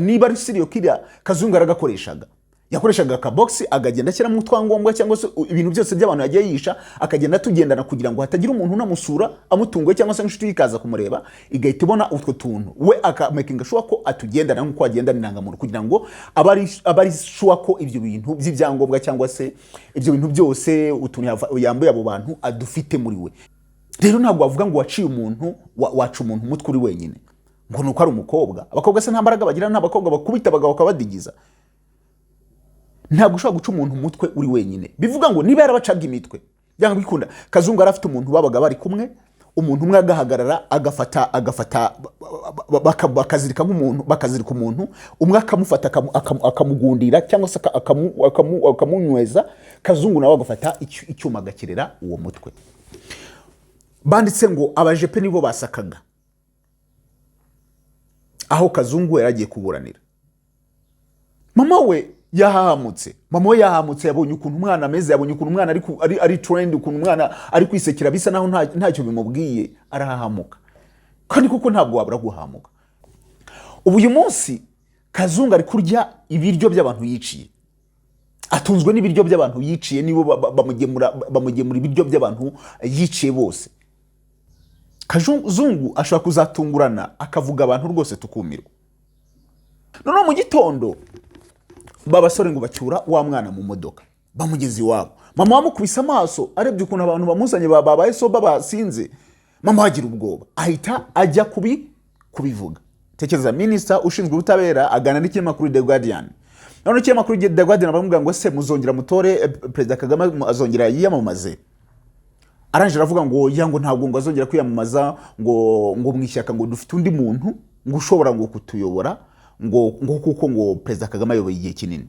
Niba ari serial killer, Kazungu yaragakoreshaga, yakoreshaga akabogisi, akagenda ashyiramo utwangombwa cyangwa se ibintu byose by'abantu yagiye yisha, akagenda atugendana kugira ngo hatagira umuntu unamusura amutunguye, cyangwa se inshuti ye ikaza kumureba igahita ibona utwo tuntu, we akamakinga sure ko atugendana nk'uko agendana indangamuntu, kugira ngo abe ari sure ko ibyo bintu by'ibyangombwa cyangwa se ibyo bintu byose, utuntu yambuye abo bantu, adufite muri we. Rero ntabwo wavuga ngo waciye umuntu, waca umuntu umutwe uri wenyine ngo ni uko ari umukobwa. Abakobwa se nta mbaraga bagira? Nta bakobwa bakubita abagabo bakabadigiza? Ntabwo ushobora guca umuntu umutwe uri wenyine. Bivuga ngo niba yarabacaga imitwe, byanga bikunda Kazungu yari afite umuntu babaga bari kumwe, umuntu umwe agahagarara, agafata, bakazirika nk'umuntu, bakazirika umuntu umwe, akamufata, akamugundira cyangwa se akamunyweza. Kazungu nawe agafata icyuma, agakirira uwo mutwe. Banditse ngo abajepe nibo basakaga aho Kazungu yari agiye kuburanira. Mama we yahahamutse, mama we yahahamutse, yabonye ukuntu umwana ameze, yabonye ukuntu umwana ari trend, ukuntu umwana ari kwisekera bisa naho ntacyo bimubwiye, arahahamuka. Kandi kuko ntabwo wabura guhahamuka. Ubu uyu munsi Kazungu ari kurya ibiryo by'abantu yiciye, atunzwe n'ibiryo by'abantu yiciye, nibo bamugemura ibiryo by'abantu yiciye bose. Kazungu ashobora kuzatungurana akavuga abantu rwose tukumirwa. Noneho mu gitondo ba basore ngo bacyura wa mwana mu modoka, bamugeze iwabo. Mama wamukubise amaso, arebye ukuntu abantu bamuzanye babaye sober, basinze, mama agira ubwoba, ahita ajya kubivuga. Tekereza, minisita ushinzwe ubutabera aganira n'ikinyamakuru The Guardian. Noneho ikinyamakuru The Guardian baramubwira ngo: "Se muzongera mutore Perezida Kagame, azongera yiyamamaze?" Arangije aravuga ngo ya, ngo ntabwo ngo azongera kwiyamamaza, ngo mu ishyaka ngo dufite undi muntu ngo ushobora ngo kutuyobora, ngo kuko ngo Perezida Kagame ayoboye igihe kinini.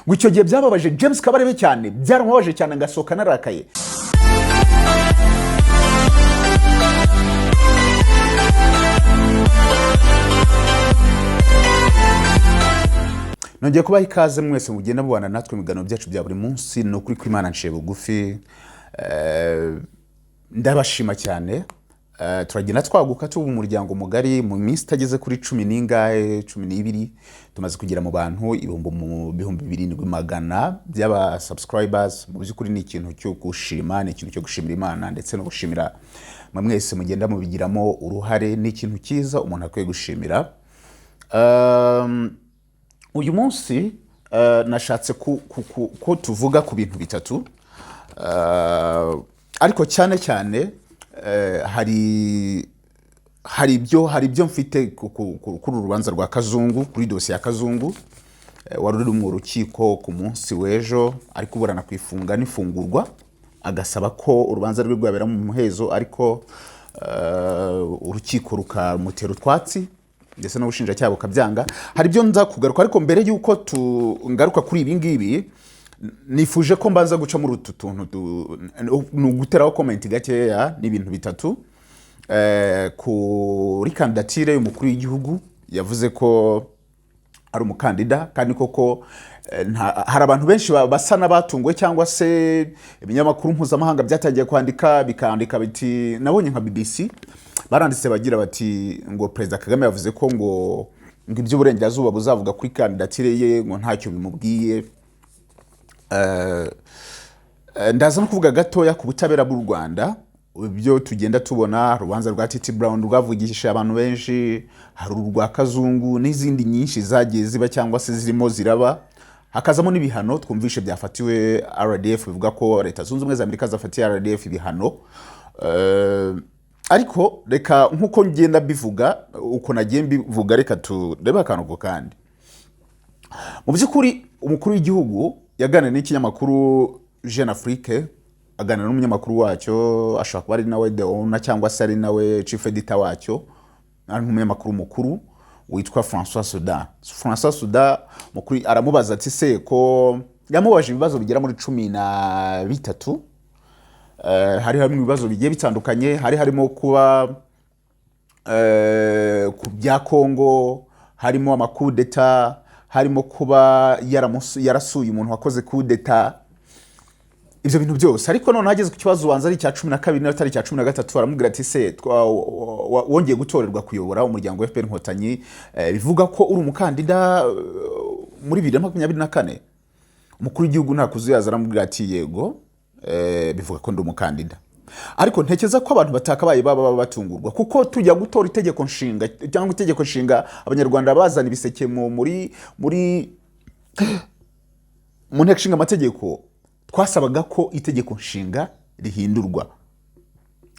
Ngo icyo gihe byababaje James Kabarebe cyane, byaramubabaje cyane, ngasohoka narakaye. Nongeye kubaha ikaze mwese mugenda mubana natwe mu biganiro byacu bya buri munsi. Ni ukuri kw'Imana, nciye bugufi. Ndabashima cyane. Turagenda twaguka, tuba umuryango mugari. Mu minsi itageze kuri cumi n'ingahe, 12, tumaze kugera mu bantu 7400 by'aba subscribers. Mu by'ukuri ni ikintu cyo gushima, ni ikintu cyo gushimira Imana ndetse no gushimira mwe mwese mugenda mubigiramo uruhare. Ni ikintu cyiza umuntu akwiye gushimira. Uyu munsi nashatse ko tuvuga ku bintu bitatu, ariko cyane cyane hari ibyo mfite kuri uru rubanza rwa Kazungu, kuri dosiye ya Kazungu wari uri mu rukiko ku munsi w'ejo, ari kuburana ku ifunga n'ifungurwa, agasaba ko urubanza rwe rwabera mu muhezo, ariko urukiko rukamutera utwatsi ndetse n'ubushinjacyaha bukabyanga. Hari ibyo nza kugaruka, ariko mbere y'uko tungaruka kuri ibi ngibi, nifuje ko mbanza guca muri utu tuntu ni uguteraho comment gakeya. Ni ibintu bitatu. Kuri kandidatire y'umukuru w'igihugu, yavuze ko ari umukandida, kandi koko hari abantu benshi basa n'abatunguwe, cyangwa se ibinyamakuru mpuzamahanga byatangiye kwandika, bikandika biti, nabonye nka BBC baranditse bagira bati ngo Perezida Kagame yavuze ko ngo iby'uburengerazuba buzavuga kuri kandidatire ye ngo ntacyo bimubwiye. Ndaza no kuvuga gatoya ku butabera bw'u Rwanda, ibyo tugenda tubona, urubanza rwa Titi Brown rwavugishije abantu benshi, hari urwa Kazungu n'izindi nyinshi zagiye ziba cyangwa se zirimo ziraba, hakazamo n'ibihano twumvishe byafatiwe RDF, bivuga ko Leta Zunze Ubumwe za Amerika zafatiye RDF ibihano. Ariko reka, nk'uko ngenda mbivuga, uko nagiye mbivuga, reka turebe akantu ku kandi. Mu by'ukuri umukuru w'igihugu yaganiriye n'ikinyamakuru Jeune Afrique, aganira n'umunyamakuru wacyo, ashobora kuba ari nawe the owner cyangwa se ari nawe chief editor wacyo, ari nk'umunyamakuru mukuru witwa François Soudan. François Soudan mukuru aramubaza ati se ko, yamubaje ibibazo bigera muri 13. Hari harimo ibibazo bigiye bitandukanye, hari harimo kuba ku bya Kongo, harimo amakudeta, harimo kuba yarasuye umuntu wakoze kudeta. Ibyo bintu byose. Ariko noneho ageze ku kibazo, ubanza ari icya 12 niba atari icya 13, aramubwira ati: "Se wongeye gutorerwa kuyobora umuryango wa FPR Inkotanyi, bivuga ko uri umukandida muri 2024?" Umukuru w'igihugu nta kuzuyaza aramubwira ati: "Yego, bivuga ko ndi umukandida." Ariko ntekereza ko abantu batakabaye baba batungurwa, kuko tujya gutora itegeko nshinga, cyangwa itegeko nshinga, Abanyarwanda bazana ibiseke mu nteko ishinga amategeko, twasabaga ko itegeko nshinga rihindurwa,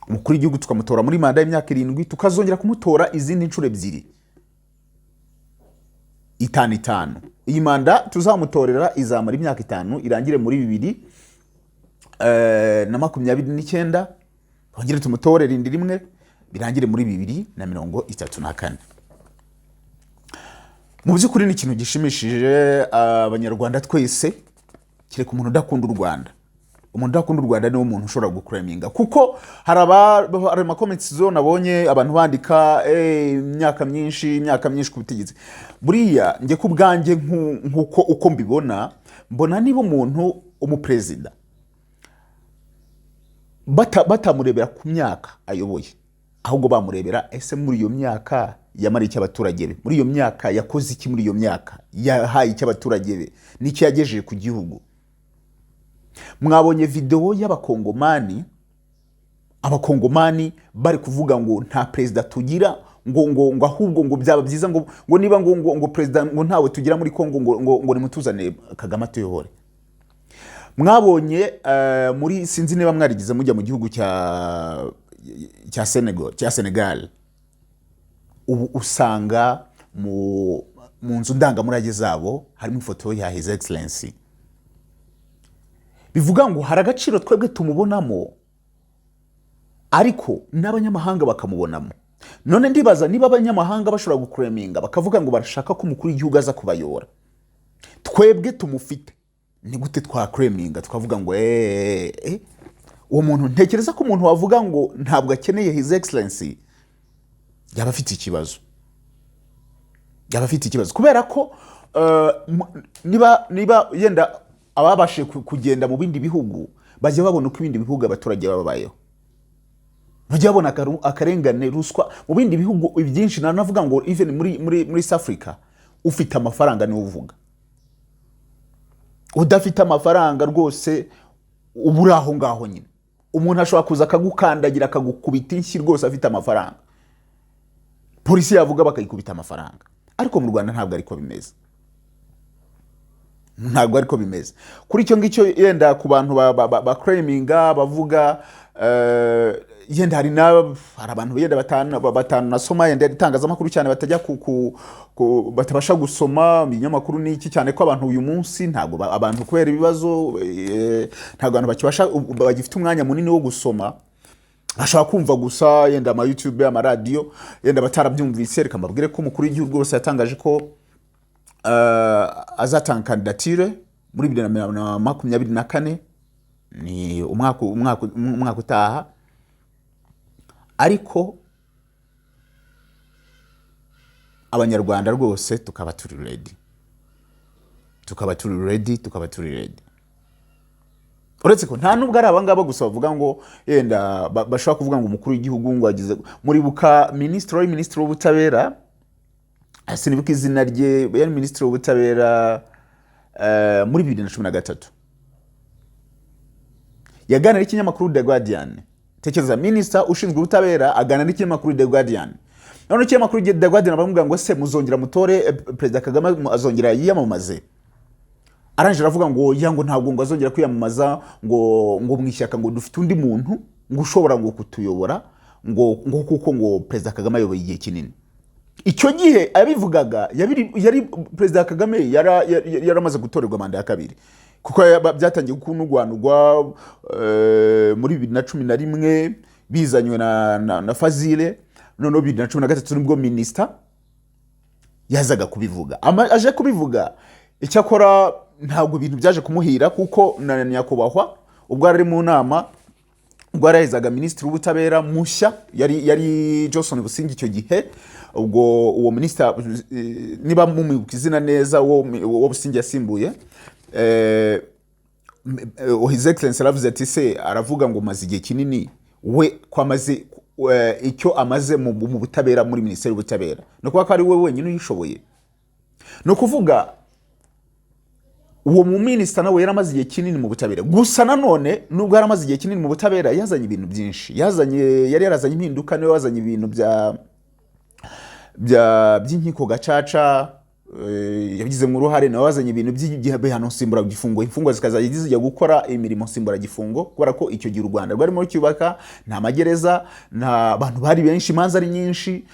umukuru w'igihugu tukamutora muri manda y'imyaka 7, tukazongera kumutora izindi nshuro ebyiri, itanu itanu. Iyi manda tuzamutorera izamara imyaka 5, irangire muri 2029, twongere tumutorere indi rimwe, birangire muri 2034. Mu by'ukuri ni ikintu gishimishije Abanyarwanda twese, kereka umuntu udakunda u Rwanda. Umuntu udakunda u Rwanda niwe muntu ushobora guclaiminga, kuko hari amacomments zo nabonye abantu bandika: "Imyaka myinshi, imyaka myinshi ku butegetsi." Buriya njye ku bwanjye, nk'uko uko mbibona, mbona niba umuntu umuperezida batamurebera ku myaka ayoboye, ahubwo bamurebera: ese muri iyo myaka yamariye icyo abaturage be? Muri iyo myaka yakoze iki? Muri iyo myaka yahaye icyo abaturage be? N'icyo yagejeje ku gihugu? Mwabonye videwo y'Abakongomani, Abakongomani bari kuvuga ngo nta perezida tugira, ngo ahubwo ngo byaba byiza ngo niba ngo perezida ngo ntawe tugira muri Kongo, ngo nimutuzane Kagame atuyobore. Mwabonye muri, sinzi niba mwarigize mujya mu gihugu cya Senegal, cya Senegal, ubu usanga mu nzu ndangamurage zabo harimo ifoto ya His Excellency. Bivuga ngo hari agaciro twebwe tumubonamo, ariko n'abanyamahanga bakamubonamo. None ndibaza niba abanyamahanga bashobora guclaiminga bakavuga ngo barashaka ko umukuru w'igihugu aza kubayobora, twebwe tumufite ni gute twaclaiminga tukavuga ngo uwo muntu? Ntekereza ko umuntu wavuga ngo ntabwo akeneye His Excellency yaba afite ikibazo, yaba afite ikibazo, kubera ko niba yenda ababashije kugenda mu bindi bihugu bajya babona uko ibindi bihugu abaturage babayeho, bajya babona akarengane, ruswa mu bindi bihugu byinshi. Nanavuga ngo even muri South Africa, ufite amafaranga niwe uvuga. Udafite amafaranga rwose uba uri aho ngaho nyine, umuntu ashobora kuza akagukandagira, akagukubita inshyi rwose afite amafaranga, polisi yavuga bakayikubita amafaranga. Ariko mu Rwanda ntabwo ariko bimeze, ntabwo ariko bimeze. Kuri icyo ngicyo, yenda ku bantu ba claiminga bavuga, yenda hari abantu yenda batanasoma yenda itangazamakuru cyane, batajya ku batabasha gusoma ibinyamakuru n'iki cyane, ko abantu uyu munsi ntabwo abantu kubera ibibazo, ntabwo abantu bakibasha, bagifite umwanya munini wo gusoma. Bashobora kumva gusa yenda ama YouTube, amaradiyo, yenda batarabyumvise. Reka mbabwire ko umukuru w'igihugu rwose yatangaje ko azatanga kandidatire muri 2024, ni umwaka utaha. Ariko Abanyarwanda rwose tukaba turi ready, tukaba turi ready, tukaba turi ready. Uretse ko nta nubwo ari abangaba gusa bavuga ngo yenda bashobora kuvuga ngo umukuru w'igihugu ngo agize. Muribuka minisitiri wari minisitiri w'ubutabera, sinibuka izina rye, yari minisitiri w'ubutabera muri 2013, yaganira n'ikinyamakuru The Guardian. Tekereza minisita ushinzwe ubutabera aganira n'ikinyamakuru The Guardian. None ikinyamakuru The Guardian baramubwira ngo: "Se muzongera mutore Perezida Kagame, azongera yiyamamaze?" Arangije aravuga ngo oya, ngo ntabwo ngo azongera kwiyamamaza, ngo mu ishyaka ngo dufite undi muntu ngo ushobora ngo kutuyobora, ngo kuko ngo Perezida Kagame ayoboye igihe kinini. Icyo gihe abivugaga yari Perezida Kagame yaramaze gutorerwa manda ya kabiri, kuko byatangiye kunugwanugwa muri 2011 bizanywe na Fazile. Noneho 2013 nibwo minisita yazaga kubivuga. Aje kubivuga, icyakora ntabwo ibintu byaje kumuhira, kuko na nyakubahwa ubwo yari ari mu nama, ubwo yarahezaga minisitiri w'ubutabera mushya, yari Johnson Busingye icyo gihe. Ubwo uwo minisita, niba mumwibuka izina neza, uwo Busingye yasimbuye, His Excellency aravuze ati: "Se aravuga ngo maze igihe kinini, we ko amaze icyo amaze mu butabera, muri Minisiteri y'Ubutabera, ni ukuvuga ko ari we wenyine uyishoboye?" Ni ukuvuga uwo muminisita nawe yari amaze igihe kinini mu butabera. Gusa nanone nubwo yari amaze igihe kinini mu butabera, yazanye ibintu byinshi, yari yarazanye impinduka. Niwe wazanye ibintu bya by'inkiko gacaca, yabigizemo uruhare. Nawe wazanye ibintu by'ibihano nsimburagifungo, imfungwa zikazajya zijya gukora imirimo nsimburagifungo, kubera ko icyo gihe u Rwanda rwarimo rucyubaka, nta magereza, nta bantu, bari benshi, imanza ari nyinshi,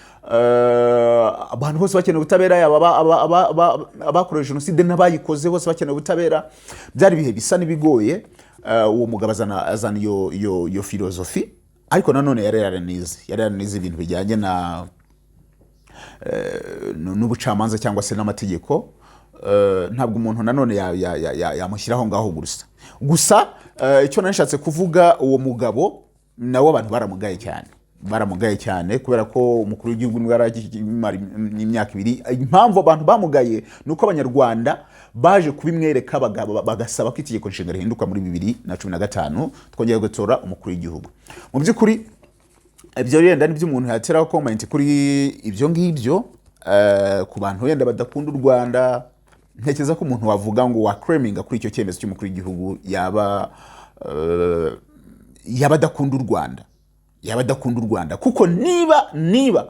abantu bose bakeneye ubutabera, yaba abakorewe jenoside n'abayikoze, bose bakeneye ubutabera. Byari ibihe bisa n'ibigoye. Uwo mugabo azana iyo filozofi, ariko nanone yari yaranize ibintu bijyanye na n'ubucamanza cyangwa se n'amategeko. Ntabwo umuntu nanone yamushyiraho ngaho gusa. Gusa icyo nashatse kuvuga, uwo mugabo nawe abantu baramugaye cyane, baramugaye cyane, kubera ko umukuru w'igihugu nibwo yari akimara imyaka 2. Impamvu abantu bamugaye ni uko Abanyarwanda baje kubimwereka, bagasaba ko Itegeko Nshinga rihinduka muri 2015, twongera gutora umukuru w'igihugu. Mu by'ukuri ibyo yenda nibyo umuntu yateraho comment kuri ibyo ngibyo. Ku bantu wenda badakunda u Rwanda, ntekereza ko umuntu wavuga ngo waclaiminga kuri icyo cyemezo cy'umukuru w'igihugu yaba adakunda u Rwanda, yaba adakunda u Rwanda, kuko niba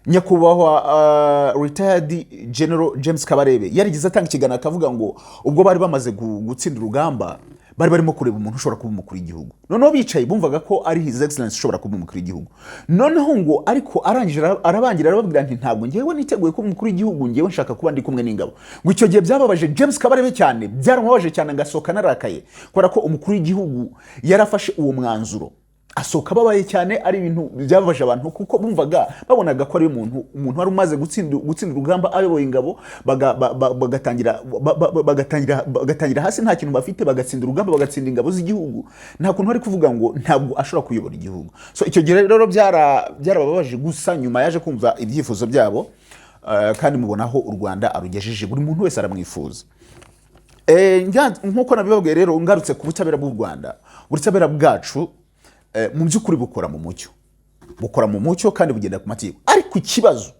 nyakubahwa retired General James Kabarebe yarigeze atanga ikiganiro akavuga ngo ubwo bari bamaze gutsinda urugamba, bari barimo kureba umuntu ushobora kuba umukuru w'igihugu, noneho bicaye bumvaga ko ari His Excellence ushobora kuba umukuru w'igihugu. Noneho ngo ariko arangije arabangira, arababwira nti: "Ntabwo ngewe niteguye kuba umukuru w'igihugu, ngewe nshaka kuba ndi kumwe n'ingabo." Ngo icyo gihe byababaje James Kabarebe cyane, byaramubabaje cyane, ngasohoka narakaye kubera ko umukuru w'igihugu yarafashe uwo mwanzuro, asohoka ababaye cyane. Ari ibintu byababaje abantu, kuko bumvaga, babonaga ko ari umuntu wari umaze gutsinda urugamba, ayoboye ingabo, bagatangira hasi nta kintu bafite, bagatsinda urugamba, bagatsinda ingabo z'igihugu. Nta kuntu bari kuvuga ngo ntabwo ashobora kuyobora igihugu. So icyo gihe rero byarababaje. Gusa nyuma yaje kumva ibyifuzo byabo, kandi mubona aho u Rwanda arugejeje, buri muntu wese aramwifuza. Nk'uko nabibabwiye rero, ngarutse ku butabera bw'u Rwanda, ubutabera bwacu mu by'ukuri bukora mu mucyo, bukora mu mucyo kandi bugenda ku mategeko. Ariko ikibazo,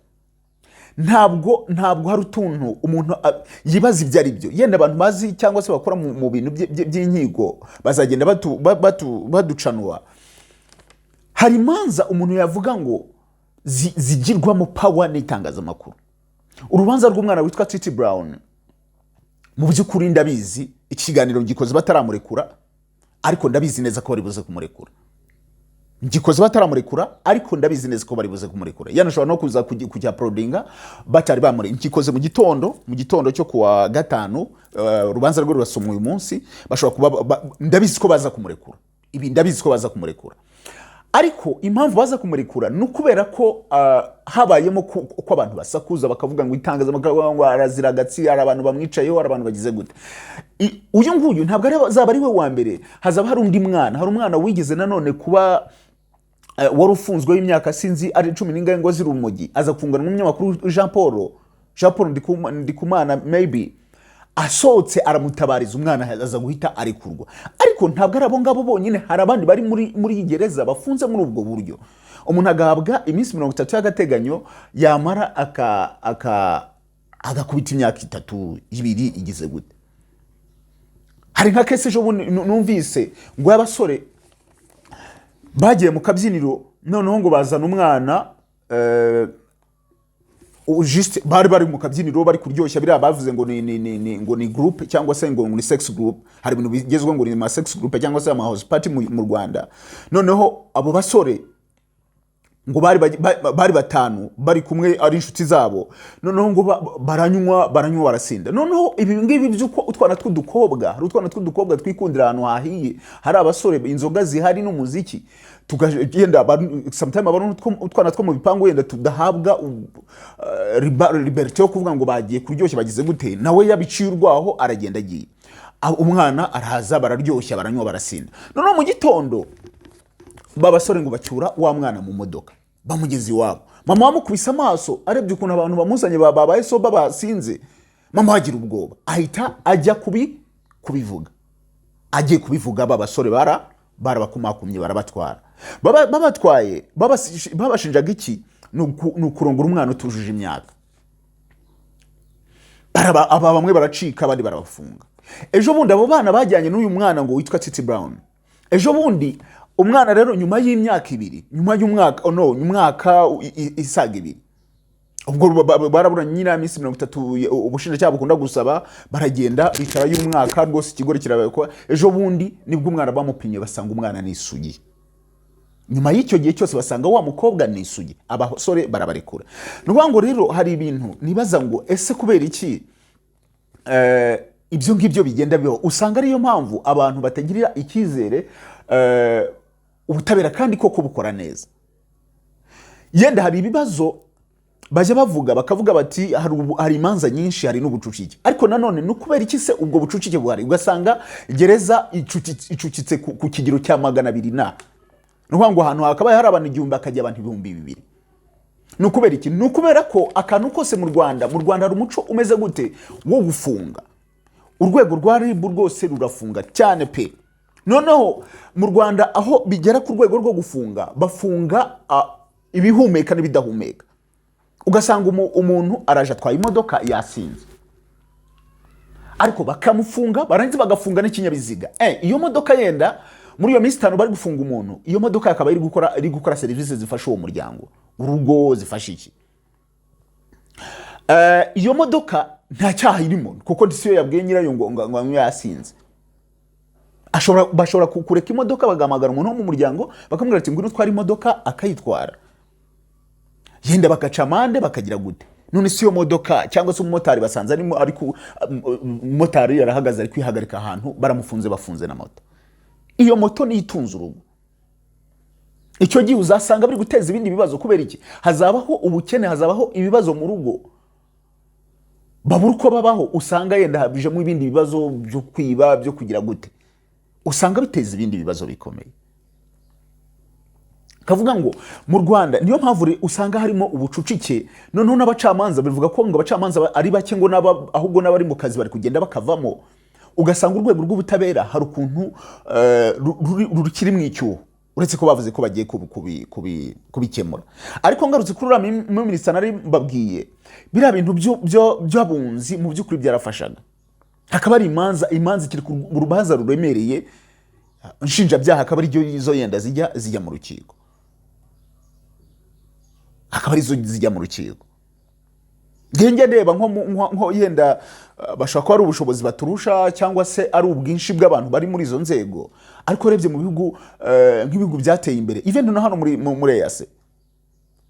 ntabwo hari utuntu umuntu yibaza ibyo ari byo. Yenda abantu bazi cyangwa se bakora mu bintu by'inkiko bazagenda baducanura. Hari imanza umuntu yavuga ngo zigirwamo power n'itangazamakuru. Urubanza rw'umwana witwa Titi Brown, mu by'ukuri ndabizi, ikiganiro ngikoze bataramurekura, ariko ndabizi neza ko bari buze kumurekura. Ngikoze bataramurekura, ariko ndabizi neza ko bari buze kumurekura. Yanashobora no kuza kujya uploadinga batari bamure. Ngikoze mu gitondo cyo kuwa gatanu, urubanza rwe rurasomwa uyu munsi. Bashobora kuba ndabizi ko baza kumurekura, ibi ndabizi ko baza kumurekura. Ariko impamvu baza kumurekura ni ukubera ko habayemo ko abantu basakuza, bakavuga ngo itangazamakuru, ngo arazira agatsi, hari abantu bamwicayeho, hari abantu bagize gute. Uyu nguyu ntabwo azaba ari we wa mbere, hazaba hari undi mwana. Hari umwana wigeze nanone kuba wari ufunzwe w'imyaka sinzi ari cumi n'ingahe, ngo azira urumogi, aza gufungana n'umunyamakuru Jean Paul Ndikumana. Maybe asohotse aramutabariza, umwana aza guhita arekurwa. Ariko ntabwo ari abo ngabo bonyine, hari abandi bari muri iyi gereza bafunze muri ubwo buryo. Umuntu agahabwa iminsi 30 y'agateganyo, yamara agakubita imyaka 3, 2, igize gute. Hari nka case ejo bundi numvise ngo y'abasore bagiye mu kabyiniro, noneho ngo bazana umwana, juste bari mu kabyiniro bari kuryoshya. Biriya bavuze ngo ni ngo ni group cyangwa se ngo ni sex group. Hari ibintu bigezweho ngo ni ma sex group cyangwa se ama house party mu Rwanda. Noneho abo basore ngo bari batanu, bari kumwe ari inshuti zabo. Noneho ngo baranywa, baranywa, barasinda. Noneho ibi ngibi by'uko utwana tw'udukobwa, hari utwana tw'udukobwa twikundira ahantu hahiye, hari abasore, inzoga zihari n'umuziki, tugenda sometime abantu utwana two mu bipangu wenda tudahabwa liberté yo kuvuga ngo bagiye kuryoshya, bagize gute, nawe yabiciye urwaho, aragenda agiye. Umwana arahaza, bararyoshya, baranywa, barasinda. Noneho mu gitondo ba basore ngo bacyura wa mwana mu modoka, bamugeze iwabo. Mama wamukubise amaso, arebye ukuntu abantu bamuzanye babaye sober, basinze, mama agira ubwoba, ahita ajya kubi Kubivuga, agiye kubivuga, ba basore barabakumakumye, barabatwara. Babatwaye, babashinjaga iki? Ni ukurongora umwana utujuje imyaka. Aba bamwe baracika, abandi barabafunga. Ejo bundi abo bana bajyanye n'uyu mwana ngo witwa Titi Brown. Ejo bundi umwana rero, nyuma y'imyaka 2, nyuma y'umwaka, oh no, umwaka isaga 2, ubwo baraburanye nyine ya minsi 30 ubushinjacyaha bukunda gusaba, baragenda bicara y'umwaka rwose, ikigore kirabakwa. Ejo bundi nibwo umwana bamupimye, basanga umwana ni isugi. Nyuma y'icyo gihe cyose basanga wa mukobwa ni isugi, abasore barabarekura. Ni ukuvuga ngo rero hari ibintu nibaza ngo ese kubera iki ibyo ngibyo bigenda bibaho? Usanga ariyo mpamvu abantu batagirira icyizere ubutabera, kandi koko bukora neza. Yenda hari ibibazo bajya bavuga, bakavuga bati hari imanza nyinshi, hari n'ubucucike. Ariko nanone ni ukubera iki se ubwo bucucike buhari? Ugasanga gereza icucitse ku kigero cya 200, na ni ukuvuga ngo ahantu hakabaye hari abantu 1000 hakajya abantu 2000. Ni ukubera iki? Ni ukubera ko akantu kose mu Rwanda hari umuco umeze gute wo gufunga. Urwego rwa RIB rwose rurafunga cyane pe. Noneho mu Rwanda aho bigera ku rwego rwo gufunga, bafunga ibihumeka n'ibidahumeka. Ugasanga umuntu araje atwaye imodoka yasinze, ariko bakamufunga, barangiza bagafunga n'ikinyabiziga. Iyo modoka yenda muri iyo minsi 5 bari gufunga umuntu, iyo modoka akaba iri gukora serivisi zifasha uwo muryango, urugo, zifasha iki. Iyo modoka nta cyaha irimo, kuko siyo yabwiye nyirayo ngo anywe yasinze. Bashobora kureka imodoka, bagahamagara umuntu wo mu muryango, bakamubwira ati: "Ngwino utware imodoka", akayitwara, yenda bagaca amande, bakagira gute. None si iyo modoka cyangwa se umumotari basanze arimo, ariko umumotari yarahagaze ari kwihagarika ahantu, baramufunze, bafunze na moto. Iyo moto niyo itunze urugo. Icyo gihe uzasanga biri guteza ibindi bibazo. Kubera iki? Hazabaho ubukene, hazabaho ibibazo mu rugo, babura uko babaho. Usanga yenda habijemo ibindi bibazo byo kwiba, byo kugira gute, usanga biteza ibindi bibazo bikomeye. Kavuga ngo mu Rwanda niyo mpamvu usanga harimo ubucucike. Noneho n'abacamanza, bivuga ko ngo abacamanza ari bake, ngo ahubwo n'abari mu kazi bari kugenda bakavamo. Ugasanga urwego rw'ubutabera hari ukuntu rukiri mu icyuho, uretse ko bavuze ko bagiye kubikemura. Ariko ngarutse kuri uriya minisita nari mbabwiye, biriya bintu by'abunzi mu by'ukuri byarafashaga. Hakaba hari imanza ikiri ku rubanza ruremereye, nshinjabyaha, akaba ari zo yenda zijya mu rukiko, akaba arizo zijya mu rukiko. Njye ndeba nko yenda bashobora kuba ari ubushobozi baturusha, cyangwa se ari ubwinshi bw'abantu bari muri izo nzego. Ariko urebye mu bihugu, nk'ibihugu byateye imbere, even no hano muri EAC,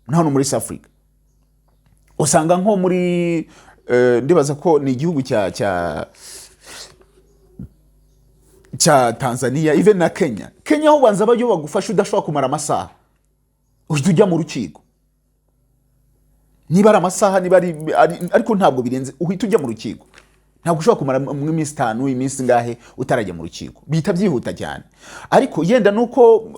no hano muri East Africa, usanga nko muri ndibaza ko ni igihugu cya Tanzania, even na Kenya. Kenya aho ubanza bayo bagufasha udashobora kumara amasaha, uhita ujya mu rukiko. Niba ari amasaha, niba ari, ariko ntabwo birenze, uhita ujya mu rukiko. Ntabwo ushobora kumara mu iminsi 5, iminsi ngahe utarajya mu rukiko. Bihita byihuta cyane. Ariko yenda nuko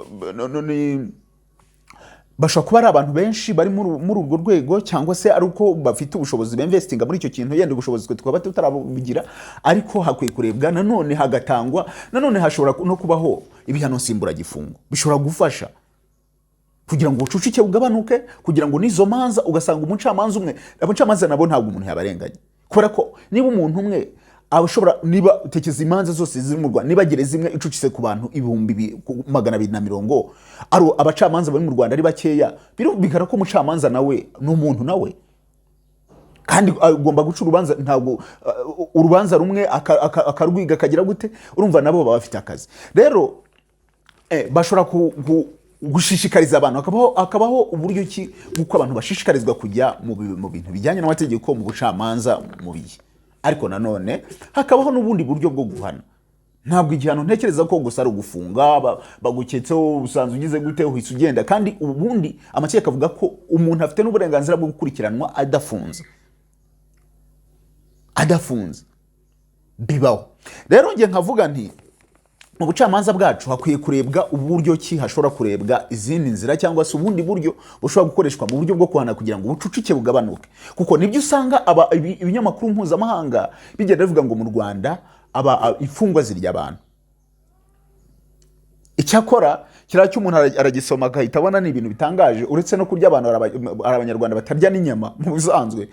bashobora kuba ari abantu benshi bari muri urwo rwego, cyangwa se ari uko bafite ubushobozi bemvestinga muri icyo kintu. Yenda ubushobozi twe tukaba tutarabugira. Ariko hakwiye kurebwa nanone, hagatangwa nanone, hashobora no kubaho ibihano nsimburagifungo, bishobora gufasha kugira ngo ubucucike bugabanuke, kugira ngo n'izo manza, ugasanga umucamanza umwe, abacamanza nabo ntabwo umuntu yabarenganya, kubera ko niba umuntu umwe abashobora, niba utekereza imanza zose ziri mu Rwanda, niba gereza imwe icucitse ku bantu ibihumbi 240, ari abacamanza bari mu Rwanda ari bakeya, birumvikana ko umucamanza nawe ni umuntu nawe, kandi agomba guca urubanza. Ntabwo urubanza rumwe akarwiga akagira gute. Urumva nabo baba bafite akazi. Rero bashobora gushishikariza abantu, hakabaho uburyo ki bw'uko abantu bashishikarizwa kujya mu bintu bijyanye n'amategeko, mu bucamanza, mu bihe. Ariko nanone hakabaho n'ubundi buryo bwo guhana. Ntabwo igihano ntekereza ko gusa ari ugufunga, baguketseho usanzwe ugize gute, uhise ugenda. Kandi ubundi amategeko avuga ko umuntu afite n'uburenganzira bwo gukurikiranwa adafunze. Bibaho. Rero njye nkavuga nti mu bucamanza bwacu hakwiye kurebwa uburyo ki hashobora kurebwa izindi nzira, cyangwa se ubundi buryo bushobora gukoreshwa mu buryo bwo guhana, kugira ngo ubucucike bugabanuke. Kuko nibyo usanga ibinyamakuru mpuzamahanga bigenda bivuga ngo mu Rwanda Imfungwa zirya abantu. Icyakora kiriya cy'umuntu aragisoma agahita abona ni ibintu bitangaje. Uretse no kurya abantu, hari Abanyarwanda batarya n'inyama mu busanzwe.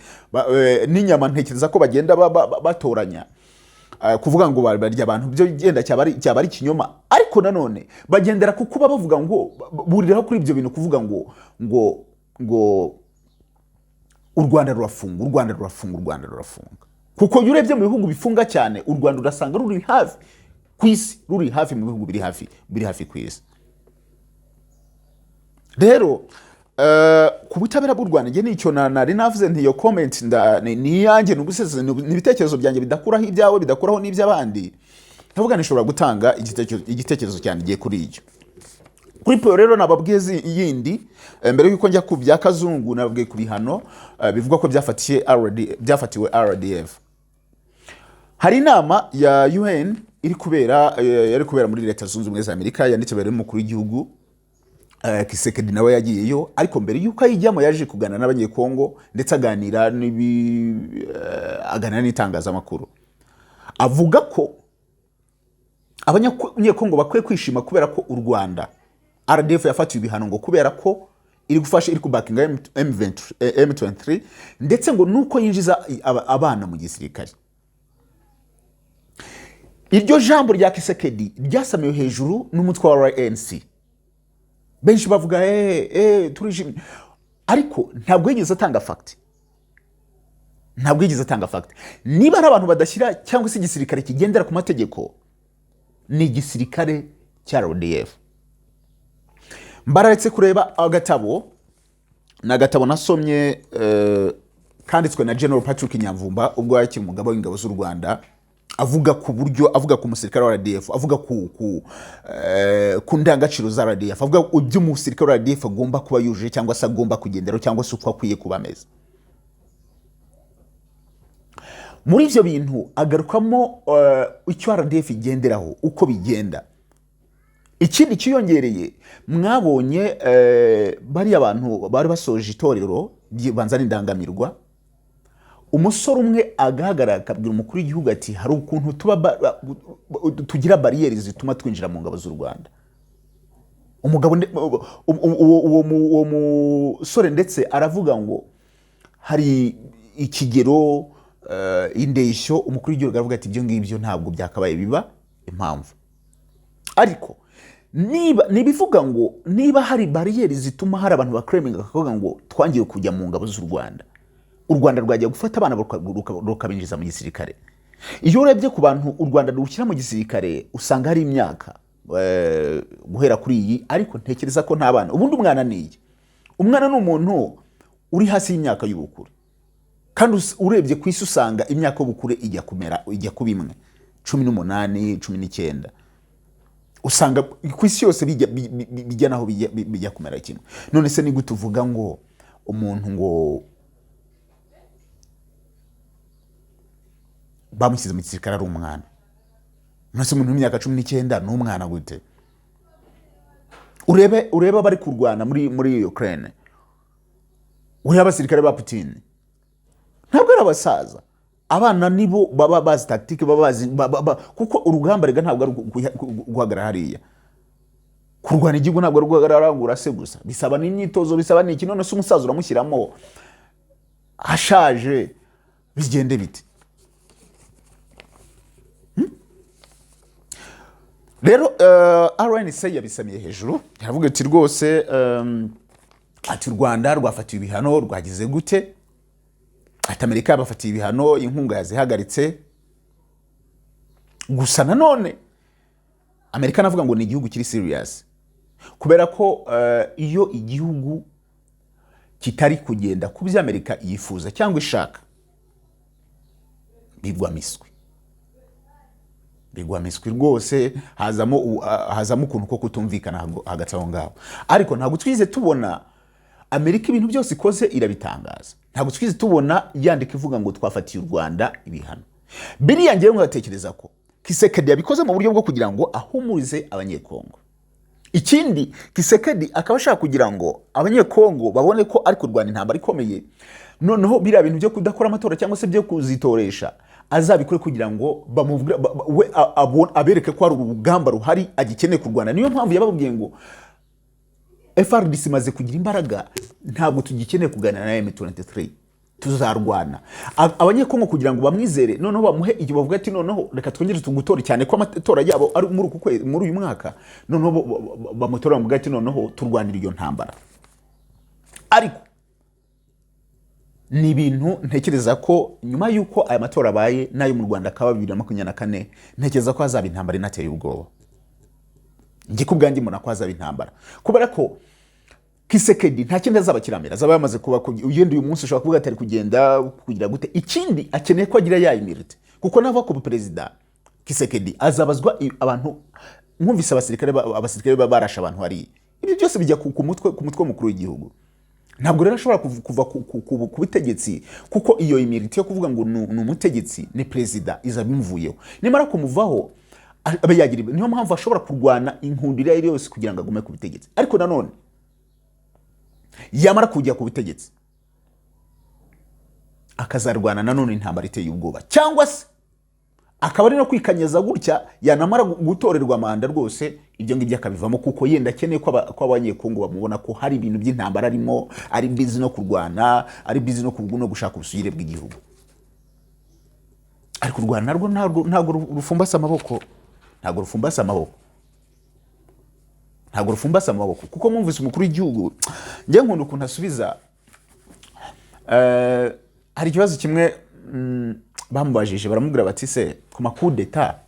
N'inyama ntekereza ko bagenda batoranya. Kuvuga ngo barya abantu byo genda cyaba ari ikinyoma, ariko nanone bagendera ku kuba bavuga ngo buriraho kuri ibyo bintu, kuvuga ngo u Rwanda rurafunga, u Rwanda rurafunga, u Rwanda rurafunga. Kuko iyo urebye mu bihugu bifunga cyane, u Rwanda urasanga ruri hafi ku isi, ruri hafi mu bihugu biri hafi ku isi. Rero ku butabera bw'u Rwanda, njye nicyo nari navuze nti iyo comment ni iyanjye, ni ubusese, ni ibitekerezo byanjye bidakuraho ibyawe, bidakuraho n'iby'abandi. Ndavuga nishobora gutanga igitekerezo cyanjye igiye kuri icyo. Kuri po rero nababwiye yindi, mbere y'uko njya ku bya Kazungu, nababwiye ku bihano bivugwa ko byafatiye RD, byafatiwe RDF. Hari inama ya UN iri kubera, yari kubera muri Leta Zunze Ubumwe za Amerika, yanditse n'umukuru w'igihugu Tshisekedi, nawe yagiyeyo. Ariko mbere y'uko ayijyamo yaje kuganira n'Abanyekongo, ndetse aganira n'itangazamakuru, avuga ko Abanyekongo bakwiye kwishima kubera ko u Rwanda, RDF yafatiwe ibihano ngo kubera ko iri gufasha, iri kubackinga M23, ndetse ngo nuko yinjiza abana mu gisirikare. Iryo jambo rya Tshisekedi ryasamiwe hejuru n'umutwe wa RNC, benshi bavuga turishimye, ariko ntabwo yigeze atanga fact, ntabwo yigeze atanga fact. Niba ari abantu badashyira cyangwa se igisirikare kigendera ku mategeko, ni igisirikare cya RDF. Mbararetse kureba agatabo, ni agatabo nasomye kanditswe na General Patrick Nyamvumba ubwo yakiri umugaba w'ingabo z'u Rwanda, avuga ku buryo, avuga ku musirikare wa RDF, avuga ku ndangagaciro za RDF, avuga ibyo umusirikare wa RDF agomba kuba yujuje cyangwa se agomba kugenderaho cyangwa se uko akwiye kuba ameze. Muri ibyo bintu agarukamo icyo RDF igenderaho, uko bigenda. Ikindi cyiyongereye, mwabonye bariya bantu bari basoje itorero banza n'indangamirwa, umusore umwe agahagarara akabwira umukuru w'igihugu ati hari ukuntu tuba tugira bariyeri zituma twinjira mu ngabo z'u Rwanda. Umugabo uwo musore ndetse aravuga ngo hari ikigero, indeshyo. Umukuru w'igihugu aravuga ati ibyo ngibyo ntabwo byakabaye biba impamvu. Ariko niba nibivuga ngo niba hari bariyeri zituma hari abantu baclaiminga bakavuga ngo twangiye kujya mu ngabo z'u Rwanda, u Rwanda rwajya gufata abana rukabinjiza mu gisirikare. Iyo urebye ku bantu u Rwanda rushyira mu gisirikare, usanga hari imyaka guhera kuri iyi, ariko ntekereza ko nta bana. Ubundi umwana ni iyi, umwana ni umuntu uri hasi y'imyaka y'ubukure, kandi urebye ku isi usanga imyaka y'ubukure ijya kumera, ijya kuba imwe, 18, 19. Usanga ku isi yose bijya naho bijya kumera kimwe. None se ni gute uvuga ngo umuntu ngo bamushyize mu gisirikare ari umwana? None se umuntu w'imyaka 19 ni umwana gute? Urebe abari kurwana muri Ukraine, urebe abasirikare ba Putin, ntabwo ari abasaza. Abana nibo baba bazi tactique, baba bazi kuko urugamba rega ntabwo ari guhagarara hariya. Kurwana igihugu ntabwo ari uguhagarara ngo urase gusa, bisaba n'imyitozo, bisaba n'iki. None se umusaza uramushyiramo ashaje, bigende bite? Rero RNC yabisamiye hejuru, yaravuga ati rwose, ati u Rwanda rwafatiwe ibihano, rwagize gute, ati Amerika yabafatiye ibihano, inkunga yazihagaritse. Gusa nanone Amerika navuga ngo ni igihugu kiri serious, kubera ko iyo igihugu kitari kugenda ku byo Amerika yifuza cyangwa ishaka, bigwa miswi, bigwa miswi rwose, hazamo ukuntu ko kutumvikana hagati aho ngaho. Ariko ntabwo twigeze tubona Amerika ibintu byose ikoze irabitangaza, ntabwo twigeze tubona yandika ivuga ngo twafatiye u Rwanda ibihano. Biriya ngewe nkatekereza ko Tshisekedi yabikoze mu buryo bwo kugira ngo ahumurize Abanyekongo. Ikindi, Tshisekedi akaba ashaka kugira ngo Abanyekongo babone ko ari kurwana intambara ikomeye, noneho biriya bintu byo kudakora amatora cyangwa se byo kuzitoresha Azabikore kugira ngo bamubwire we abereke ko hari urugamba ruhari agikeneye kurwana. Niyo mpamvu yababwiye ngo FARDC imaze kugira imbaraga, ntabwo tugikeneye kuganira na M23, tuzarwana. Abanyekongo kugira ngo bamwizere, noneho bamuhe igihe, bavuga ati: "Noneho reka twongere tugutore," cyane ko amatora yabo ari muri uku kwezi, muri uyu mwaka. Noneho bamutora, bamuvuga ati: "Noneho turwanira iyo ntambara." Ariko ni ibintu ntekereza ko nyuma y'uko aya matora abaye, n'ayo mu Rwanda akaba 2024, ntekereza ko hazaba intambara inateye ubwoba. Njye ku bwanjye mbona ko hazaba intambara, kubera ko Tshisekedi nta kindi azaba kiramira, azaba yamaze kuba ugenda uyu munsi ushobora kuvuga ati ari kugenda kugira gute. Ikindi, akeneye ko agira ya immunité, kuko nava ku perezida Tshisekedi azabazwa abantu. Mwumvise abasirikare barashe abantu hariya, ibyo byose bijya ku mutwe w'umukuru w'igihugu. Ntabwo rero ashobora kuva ku butegetsi, kuko iyo immunité yo kuvuga ngo ni umutegetsi, ni perezida, izaba imuvuyeho. Nimara kumuvaho abe yagira niyo mpamvu ashobora kurwana inkundura iyo ari yo yose kugira ngo agume ku butegetsi. Ariko nanone yamara kujya ku butegetsi akazarwana nanone intambara iteye ubwoba, cyangwa se akaba ari no kwikanyaza gutya, yanamara gutorerwa manda rwose ibyo ngibyo akabivamo, kuko yenda akeneye ko abanyekongo bamubona ko hari ibintu by'intambara arimo, ari busy no kurwana, ari busy no gushaka ubusugire bw'igihugu. Ariko u Rwanda narwo ntabwo rufumbase amaboko, ntabwo rufumbase amaboko, ntabwo rufumbase amaboko, kuko mwumvise umukuru w'igihugu. Njye nkunda ukuntu asubiza. Hari ikibazo kimwe bamubajije, baramubwira bati: "Se ku makudeta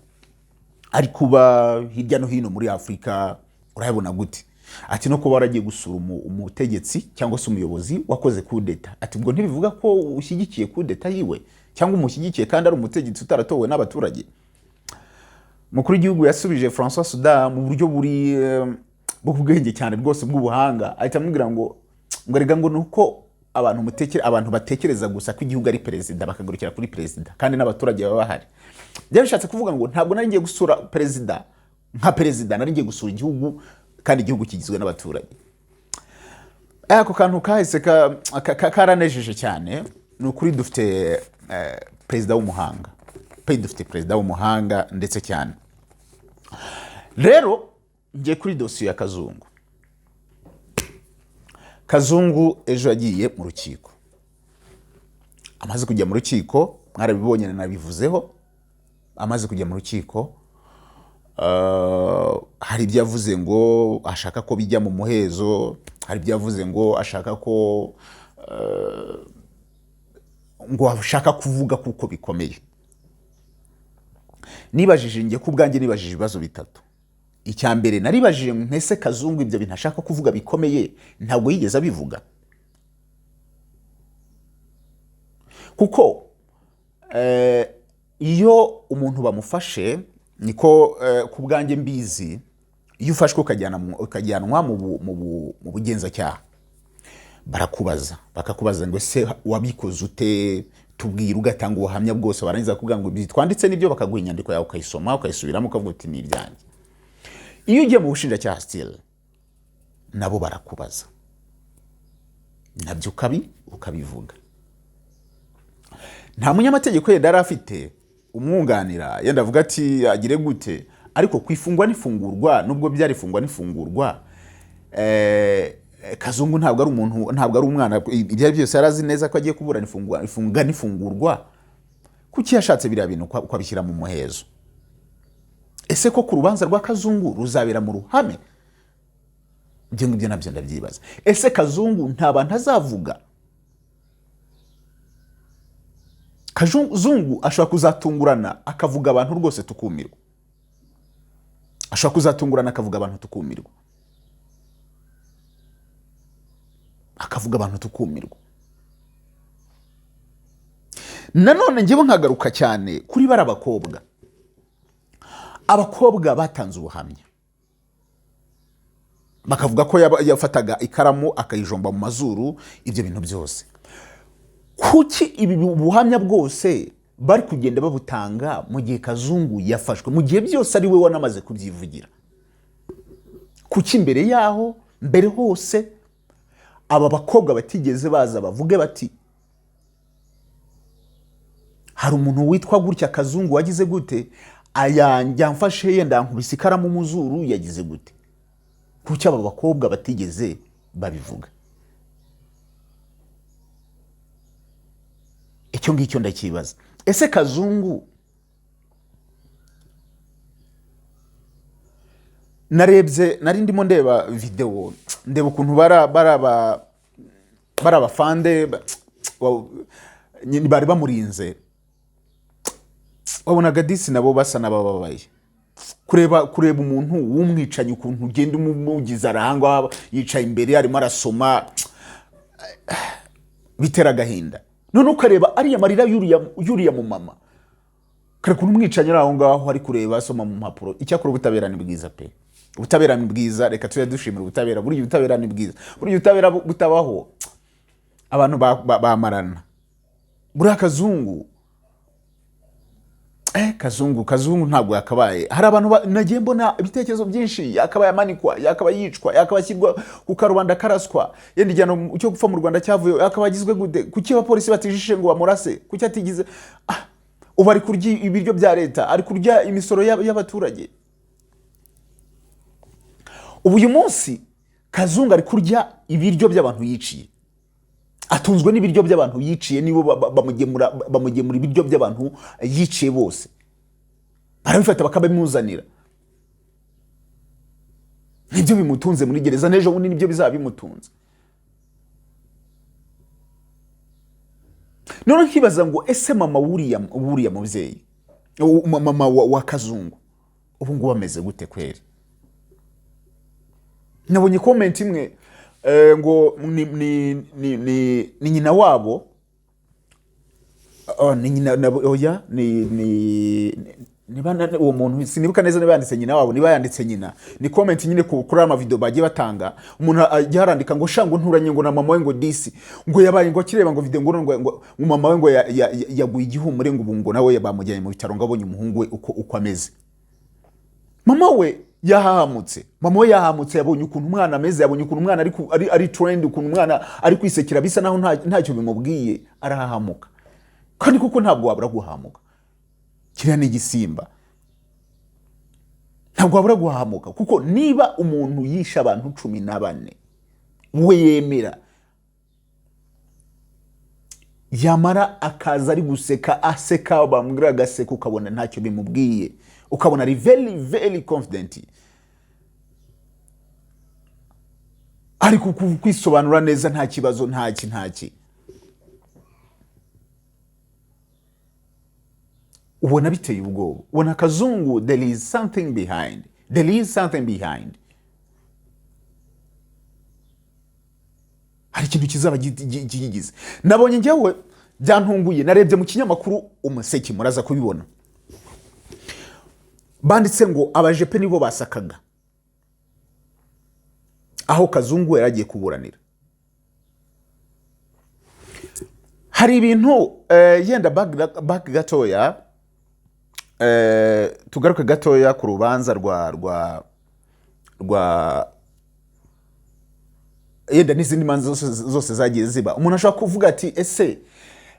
ari kuba hirya no hino muri Afurika urayabona gute?" Ati: "No kuba waragiye gusura umutegetsi cyangwa se umuyobozi wakoze kudeta," ati, "ubwo ntibivuga ko ushyigikiye kudeta yiwe cyangwa umushyigikiye kandi ari umutegetsi utaratowe n'abaturage?" Umukuru w'igihugu yasubije François Soudan mu buryo buri bw'ubwenge cyane rwose, bw'ubuhanga, ahita amubwira ngo erega ngo ni uko abantu batekereza gusa ko igihugu ari perezida, bakagarukira kuri perezida, kandi n'abaturage baba bahari. Byari bishatse kuvuga ngo ntabwo nari ngiye gusura perezida nka perezida, nari ngiye gusura igihugu, kandi igihugu kigizwe n'abaturage. Ako kantu kahise karanejeje cyane. Ni ukuri dufite perezida w'umuhanga pe, dufite perezida w'umuhanga ndetse cyane. Rero ngiye kuri dosiye ya Kazungu. Kazungu ejo yagiye mu rukiko. Amaze kujya mu rukiko, mwarabibonye, nabivuzeho, amaze kujya mu rukiko hari ibyo yavuze ngo ashaka ko bijya mu muhezo, hari ibyo yavuze ngo ashaka ko ngo ashaka kuvuga kuko bikomeye. Nibajije, njye ku bwanjye nibajije ibibazo bitatu. Icya mbere naribajije: ntese Kazungu ibyo bintu ashaka kuvuga bikomeye ntabwo yigeze abivuga? Kuko iyo umuntu bamufashe, niko ku bwanjye mbizi, iyo ufashwe ukajyanwa mu bugenzacyaha, barakubaza, bakakubaza ngo: "Ese wabikoze ute? Tubwira." Ugatanga ubuhamya bwose, barangiza kuvuga ngo ibi twanditse nibyo, bakaguha inyandiko yawe, ukayisoma, ukayisubiramo, ukavuga uti: "Ni ibyanjye." Iyo ugiye mu bushinjacyaha, still nabo barakubaza, nabyo ukabivuga. Nta munyamategeko yenda yari afite umwunganira, yenda avuga ati agire gute, ariko ku ifungwa n'ifungurwa, nubwo byari ifungwa n'ifungurwa, Kazungu ntabwo ari umuntu, ntabwo ari umwana. Ibyo ari byose yari azi neza ko agiye kuburana ifunga n'ifungurwa. Kuki yashatse biriya bintu ko abishyira mu muhezo? Ese ko ku rubanza rwa Kazungu ruzabera mu ruhame? Ibyo ngibyo nabyo ndabyibaza. Ese Kazungu nta bantu azavuga? Kazungu ashobora kuzatungurana akavuga abantu rwose tukumirwa, ashobora kuzatungurana akavuga abantu tukumirwa, akavuga abantu tukumirwa. Nanone njyewe nkagaruka cyane kuri bari abakobwa, abakobwa batanze ubuhamya bakavuga ko yafataga ikaramu akayijomba mu mazuru, ibyo bintu byose. Kuki ibi buhamya bwose bari kugenda babutanga mu gihe Kazungu yafashwe, mu gihe byose ari we wanamaze kubyivugira? Kuki mbere yaho, mbere hose, aba bakobwa batigeze baza bavuge bati hari ibintu Kazungu yakoze, Hari umuntu witwa gutya Kazungu wagize gute, yamfashe, yenda yankubise ikaramu mu zuru, yagize gute? Kuki aba bakobwa batigeze babivuga? Icyo ngicyo ndakibaza. Ese Kazungu, narebye, nari ndimo ndeba videwo, ndeba ukuntu bari abafande nyine bari bamurinze, wabonaga disi nabo basa n'abababaye kureba umuntu w'umwicanyi, ukuntu ugenda umugize arangwa, yicaye imbere arimo arasoma, bitera agahinda. None ukareba ariya marira y'uriya mu mama, kare ukuntu umwicanyi ari aho ngaho ari kureba, asoma mu mpapuro. Icyakora ubutabera ni bwiza pe, ubutabera ni bwiza. Reka tujye dushimira ubutabera. Buriya ubutabera ni bwiza, buriya ubutabera butabaho abantu bamarana. Buriya Kazungu, Kazungu ntabwo yakabaye. Hari abantu nagiye mbona ibitekerezo byinshi: yakabaye amanikwa, yakabaye yicwa, yakabaye ashyirwa ku karubanda akaraswa, yenda igihano cyo gupfa mu Rwanda cyavuyeho, yakabaye agizwe gute? Kuki abapolisi batijishe ngo bamurase? Kuki atigize? Ubu ari kurya ibiryo bya leta, ari kurya imisoro y'abaturage. Ubu uyu munsi Kazungu ari kurya ibiryo by'abantu yiciye, atunzwe n'ibiryo by'abantu yiciye. Nibo bamugemura ibiryo by'abantu yiciye bose, barabifata bakabimuzanira, nibyo bimutunze muri gereza. N'ejo bundi nibyo bizaba bimutunze. None nkibaza ngo ese mama wuriya mubyeyi, mama wa Kazungu, ubu ngubu ameze gute kweri? Nabonye comment imwe, ngo ni nyina wabo. Oh, ni nyina oya, ni niba uwo muntu sinibuka neza niba yanditse nyina wabo, niba yanditse nyina. Ni comment nyine kuri aya mavideo bagiye batanga. Umuntu ajya arandika ngo sha, ngo nturanye ngo na mama we, ngo disi ngo yabaye ngo akireba ngo video ngo mama we ngo yaguye igihumure, ngo ubu ngo nawe bamujyanye mu bitaro, ngo abonye umuhungu we uko ameze. Mama we yahahamutse, mama we yahahamutse, yabonye ukuntu umwana ameze, yabonye ukuntu umwana ari trend, ukuntu umwana ari kwisekera bisa naho ntacyo bimubwiye, arahahamuka. Kandi kuko ntabwo wabura guhahamuka, kiriya ni igisimba, ntabwo wabura guhahamuka. Kuko niba umuntu yishe abantu 14 we yemera, yamara akaza ari guseka, aseka, bamubwira agaseka, ukabona ntacyo bimubwiye, ukabona ari very very confident, ari kwisobanura neza, nta kibazo, ntaki ntaki, ubona biteye ubwoba. Ubona Kazungu, there is something behind, there is something behind. Hari ikintu kizaba kigize. Nabonye njyewe byantunguye, narebye mu kinyamakuru Umuseke, muraza kubibona, banditse ngo abajepe nibo basakaga aho Kazungu yari agiye kuburanira. Hari ibintu, yenda back gatoya, tugaruke gatoya ku rubanza rwa yenda n'izindi manza zose zagiye ziba. Umuntu ashobora kuvuga ati ese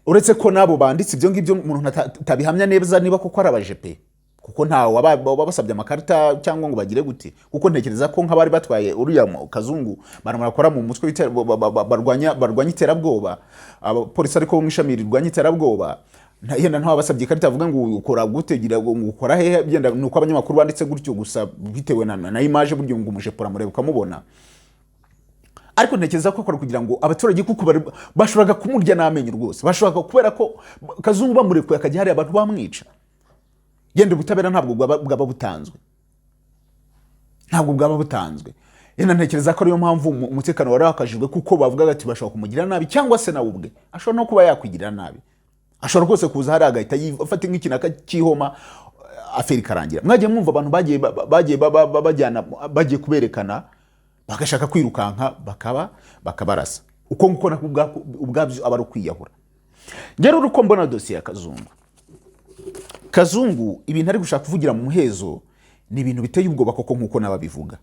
uretse ko n'abo banditse ibyo ngibyo, umuntu atabihamya neza niba koko ari abajepe, kuko ntawe wabasabye amakarita cyangwa ngo bagire gute. Kuko ntekereza ko nk'abari batwaye uriya Kazungu, abantu bakora mu mutwe barwanya iterabwoba, abapolisi ariko bo mu ishami rirwanya iterabwoba, yenda ntawe wabasabye ikarita avuga ngo ukora gute, gira ngo ukora hehe. Byenda ni uko abanyamakuru banditse gutyo gusa bitewe na image, buryo ngo umujepe uramureba ukamubona. Ariko ntekereza ko akora kugira ngo abaturage, kuko bashoboraga kumurya n'amenyo rwose, bashoboraga, kubera ko Kazungu bamurekuye akajya hariya abantu bamwica, yenda ubutabera ntabwo bwaba butanzwe, ntabwo bwaba butanzwe. Yenda ntekereza ko ariyo mpamvu umutekano wari wakajijwe, kuko bavugaga ati bashobora kumugirira nabi, cyangwa se nawe ubwe ashobora no kuba yakwigirira nabi, ashobora rwose kuza hariya agahita afata nk'ikintu akakihoma, affaire ikarangira. Mwagiye mwumva abantu bagiye bajyana, bagiye kuberekana, bagashaka kwirukanka bakabarasa. Uko nguko nako ubwabyo aba ari ukwiyahura. Njye rero uko mbona dosiye ya Kazungu, Kazungu ibintu ari gushaka kuvugira mu muhezo ni ibintu biteye ubwoba koko, nk'uko n'ababivuga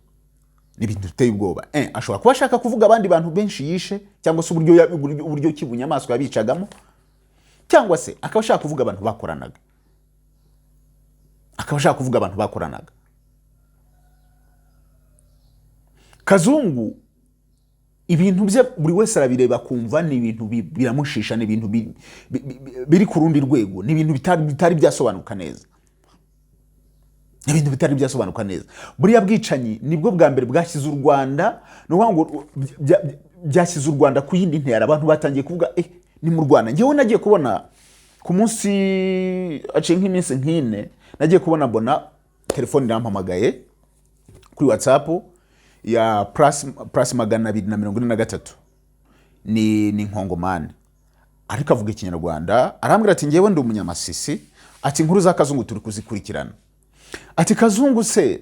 ni ibintu biteye ubwoba. Ashobora kuba ashaka kuvuga abandi bantu benshi yishe, cyangwa se uburyo ki bunyamaswa yabicagamo. Cyangwa se akaba ashaka kuvuga abantu bakoranaga, akaba ashaka kuvuga abantu bakoranaga. Kazungu ibintu bye buri wese arabireba akumva ni ibintu biramushisha, ni ibintu biri ku rundi rwego, ni ibintu bitari byasobanuka neza, ni ibintu bitari byasobanuka neza. Buriya bwicanyi nibwo bwa mbere bwashyize u Rwanda, ni ukuvuga ngo byashyize u Rwanda ku yindi ntera. Abantu batangiye kuvuga ni mu Rwanda. Njyewe nagiye kubona ku munsi, aciye nk'iminsi nk'ine, nagiye kubona mbona telefone irampamagaye kuri WhatsApp ya plus 243, ni Nkongomani ariko avuga Ikinyarwanda. Arambwira ati: "Ngewe ndi Umunyamasisi," ati: "Inkuru za Kazungu turi kuzikurikirana." Ati: "Kazungu se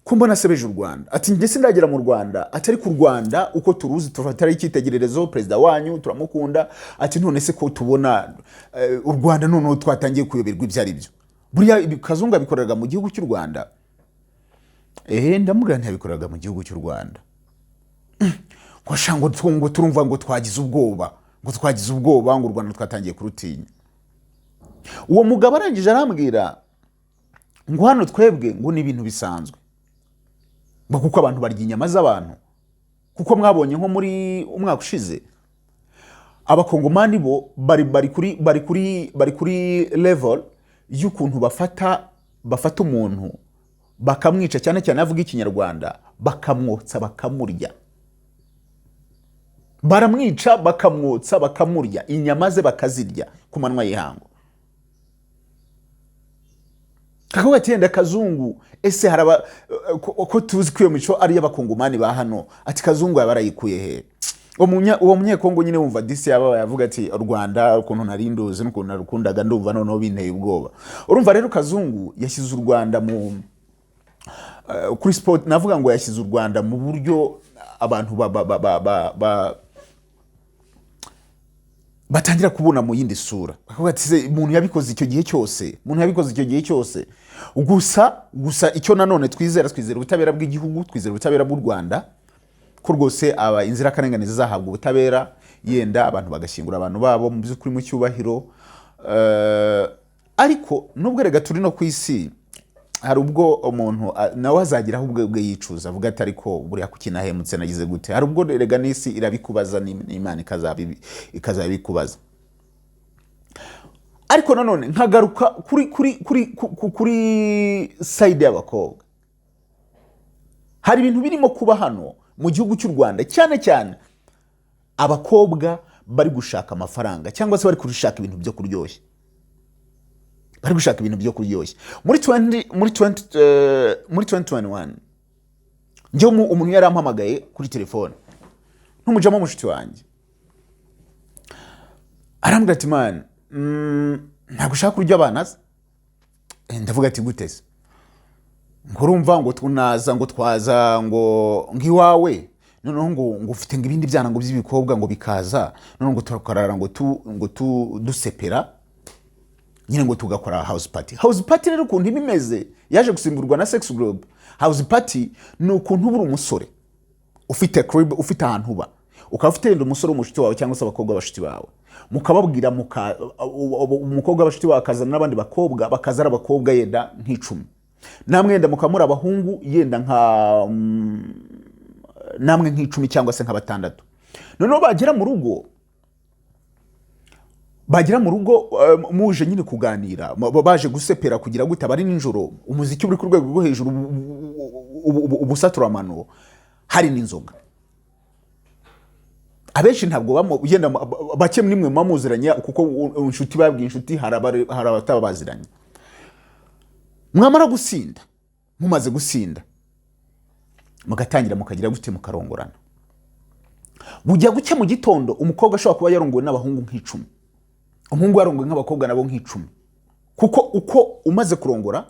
ko mbona asebeje u Rwanda?" Ati: "Njye sindagera mu Rwanda," ati: "ariko u Rwanda uko turuzi tufatara icyitegererezo, perezida wanyu turamukunda." Ati: "None se ko tubona u Rwanda noneho twatangiye kuyoberwa ibyo ari byo, buriya ibi Kazungu abikoreraga mu gihugu cy'u Rwanda?" Ehe, ndamubwira, ntiyabikoraga mu gihugu cy'u Rwanda. Ngo sha, ngo turumva ngo twagize ubwoba, ngo twagize ubwoba, ngo u Rwanda twatangiye kurutinya. Uwo mugabo arangije arambwira ngo hano twebwe ngo ni ibintu bisanzwe, ngo kuko abantu barya inyama z'abantu, kuko mwabonye nko muri umwaka ushize Abakongomani bo bari kuri level y'ukuntu bafata umuntu bakamwica, cyane cyane avuga Ikinyarwanda, bakamwotsa bakamurya, baramwica bakamwotsa bakamurya, inyama ze bakazirya ku manywa y'ihangu. Kakavuga ati: "Yenda Kazungu ese haraba ko tuzi ko iyo mico ari iy'Abakongomani ba hano?" Ati: "Kazungu yaba arayikuye he?" Uwo Munyekongo nyine wumva disi yaba yavuga ati: "U Rwanda ukuntu nari nduzi n'ukuntu narukundaga, ndumva noneho binteye ubwoba." Urumva rero Kazungu yashyize u Rwanda mu kuri spot, navuga ngo yashyize u Rwanda mu buryo abantu ba, ba, ba, ba, ba, ba, batangira kubona mu yindi sura, bakavuga ati: "Se, umuntu yabikoze icyo gihe cyose, umuntu yabikoze icyo gihe cyose." Gusa icyo nanone twizera ubutabera bw'igihugu, twizera ubutabera bw'u Rwanda ko rwose aba inzirakarengane zizahabwa ubutabera, yenda abantu bagashyingura abantu babo mu by'ukuri mu cyubahiro. Ariko nubwo rega turi no ku isi, hari ubwo umuntu nawe azageraho ubwe ubwe yicuza, avuga ati: "Ariko buriya kuki nahemutse, nagize gute?" Hari ubwo rega n'isi irabikubaza, n'Imana ikazabikubaza. Ariko nanone nkagaruka kuri side y'abakobwa. Hari ibintu birimo kuba hano mu gihugu cy'u Rwanda, cyane cyane abakobwa bari gushaka amafaranga cyangwa se bari gushaka ibintu byo kuryoshya, bari gushaka ibintu byo kuryoshya. Muri 20 muri 20 muri 2021 njyewe umuntu yarampamagaye kuri telefone ntumujamo, mushuti wanjye, arambwira ati: "Man, ntabwo ushaka kurya abana se?" Ndavuga ati: "Gute se?" Ngo: "Urumva ngo tunaza, ngo twaza ngo nk'iwawe, noneho ngo ufite ngo ibindi byana ngo by'ibikobwa ngo bikaza, noneho ngo turakarara ngo tu dusepera nyine, ngo tugakora house party." House party rero ukuntu iba imeze, yaje gusimburwa na sex group. House party ni ukuntu uba uri umusore ufite crib, ufite ahantu uba, ukaba ufite wenda umusore w'umushuti wawe cyangwa se abakobwa b'abashuti bawe, mukababwira umukobwa w'abashuti bawe akazana n'abandi bakobwa, bakaza ari abakobwa yenda nk'icumi, namwe yenda mukaba muri abahungu yenda nka namwe nk'icumi cyangwa se nka batandatu. Noneho bagera mu rugo muje nyine kuganira, baje gusepera kugira gute, abari nijoro, umuziki uri ku rwego rwo hejuru, ubusaturamano, hari n'inzoga. Abenshi ntabwo ugenda bake nimwe muba muziranye, kuko inshuti babwiye inshuti, hari abataba baziranye. Mwamara gusinda, mumaze gusinda, mugatangira mukagira gute, mukarongorana. Bujya gucya mu gitondo, umukobwa ashobora kuba yarongowe n'abahungu nk'icumi, umuhungu yarongowe nk'abakobwa nabo nk'icumi, kuko uko umaze kurongora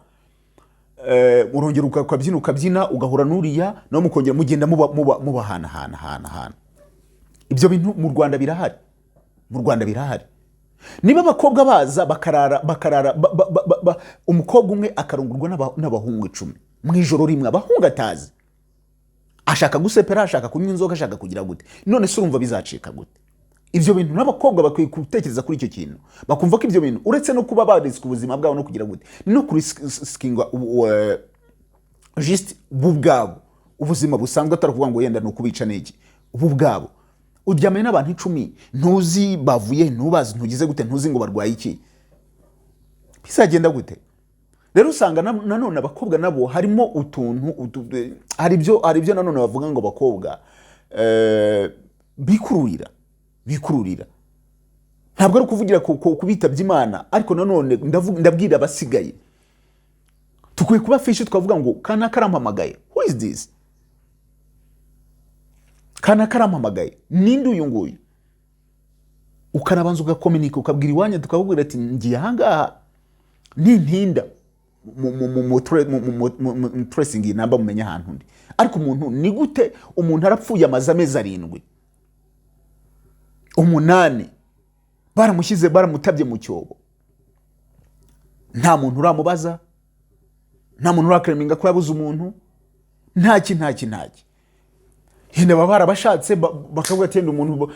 urongera ukabyina, ukabyina, ugahura n'uriya nawe, mukongera mugenda muba mubahanahana hana hana. Ibyo bintu mu Rwanda birahari, mu Rwanda birahari. Niba abakobwa baza bakarara umukobwa umwe akarongorwa n'abahungu 10 mu ijoro rimwe, abahungu atazi, ashaka gusepera, ashaka kunywa inzoga, ashaka kugira gute, none se urumva bizacika gute? Ibyo bintu n'abakobwa bakwiye gutekereza kuri icyo kintu, bakumva ko ibyo bintu, uretse no kuba barisika ubuzima bwabo no kugira gute, no kurisikinga just bo ubwabo, ubuzima busanzwe, atari ukuvuga ngo yenda ni ukubica n'iki, bo ubwabo. Uryamanye n'abantu 10, ntuzi bavuye, ntubazi, ntugize gute, ntuzi ngo barwaye iki, bizagenda gute? Rero usanga nanone abakobwa nabo harimo utuntu hari ibyo nanone bavuga ngo abakobwa bikururira. Ntabwo ari ukuvugira ku bitabye Imana, ariko nanone ndabwira abasigaye, tukwiye kuba fishy, tukavuga ngo kana karampamagaye, who is this? Kana karampamagaye, ninde uyu nguyu? Ukanabanza ugakominika, ukabwira iwanyu, tukakubwira ati ngiye ahangaha, nintinda mu tracing iyi namba, mumenye ahantu ndi. Ariko umuntu ni gute? Umuntu arapfuye, amaze amezi 7, 8, baramushyize, baramutabye mu cyobo, nta muntu uramubaza, nta muntu urakereminga ko yabuze umuntu, ntaki, ntaki, ntaki. Yenda baba barabashatse, bakavuga ati yenda umuntu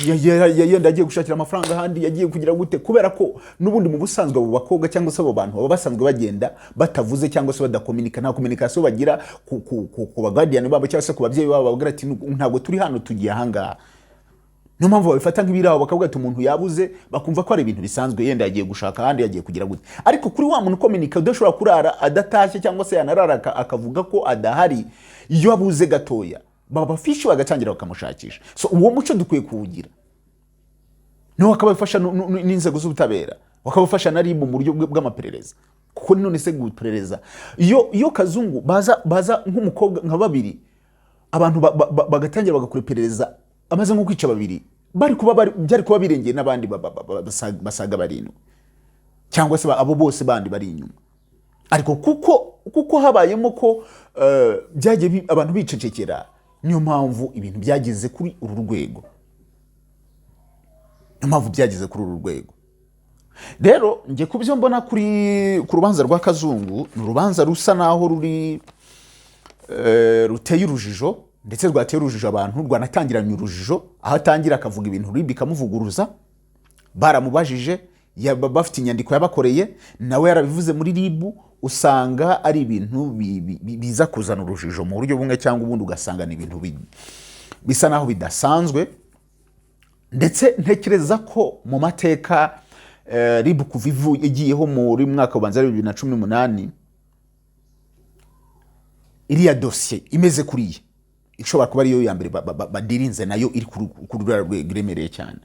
yenda agiye gushakira amafaranga ahandi, yagiye kugira gute, kubera ko n'ubundi mu busanzwe abo bakobwa cyangwa se abo bantu baba basanzwe bagenda batavuze cyangwa se badakominika, nta communication bagira ku ba guardian babo cyangwa se ku babyeyi babo, bababwira ati ntabwo turi hano, tugiye ahangaha. Niyo mpamvu babifata nk'ibiraho, bakavuga ati umuntu yabuze, bakumva ko ari ibintu bisanzwe, yenda yagiye gushaka ahandi, yagiye kugira gute. Ariko kuri wa muntu ukominika, udashobora kurara adatashye, cyangwa se yanarara akavuga ko adahari, iyo abuze gatoya baba fishy, bagatangira bakamushakisha. So uwo muco dukwiye kuwugira, niho wakabafasha n'inzego z'ubutabera, wakabafasha na RIB mu buryo bw'amaperereza. Kuko none se guperereza, iyo Kazungu baza nk'umukobwa nka babiri, abantu bagatangira bagakora iperereza, amaze nko kwica babiri, bari kuba byari kuba birengeye n'abandi basaga barindwi, cyangwa se abo bose bandi bari inyuma. Ariko kuko habayemo ko byagiye abantu bicecekera, niyo mpamvu ibintu byageze kuri uru rwego, niyo mpamvu byageze kuri uru rwego. Rero njye ku byo mbona ku rubanza rwa Kazungu, ni urubanza rusa naho ruri ruteye urujijo, ndetse rwateye urujijo abantu, rwanatangiranye urujijo, aho atangira akavuga ibintu, RIB ikamuvuguruza. Baramubajije, bafite inyandiko yabakoreye, nawe yarabivuze muri RIB. Usanga ari ibintu biza kuzana urujijo mu buryo bumwe cyangwa ubundi, ugasanga ni ibintu bisa naho bidasanzwe. Ndetse ntekereza ko mu mateka, RIB kuva igiyeho muri mwaka ubanza ari 2018, iriya dosiye imeze kuriya ishobora kuba ariyo ya mbere badirinze nayo iri kuri ruriya rwego, iremereye cyane,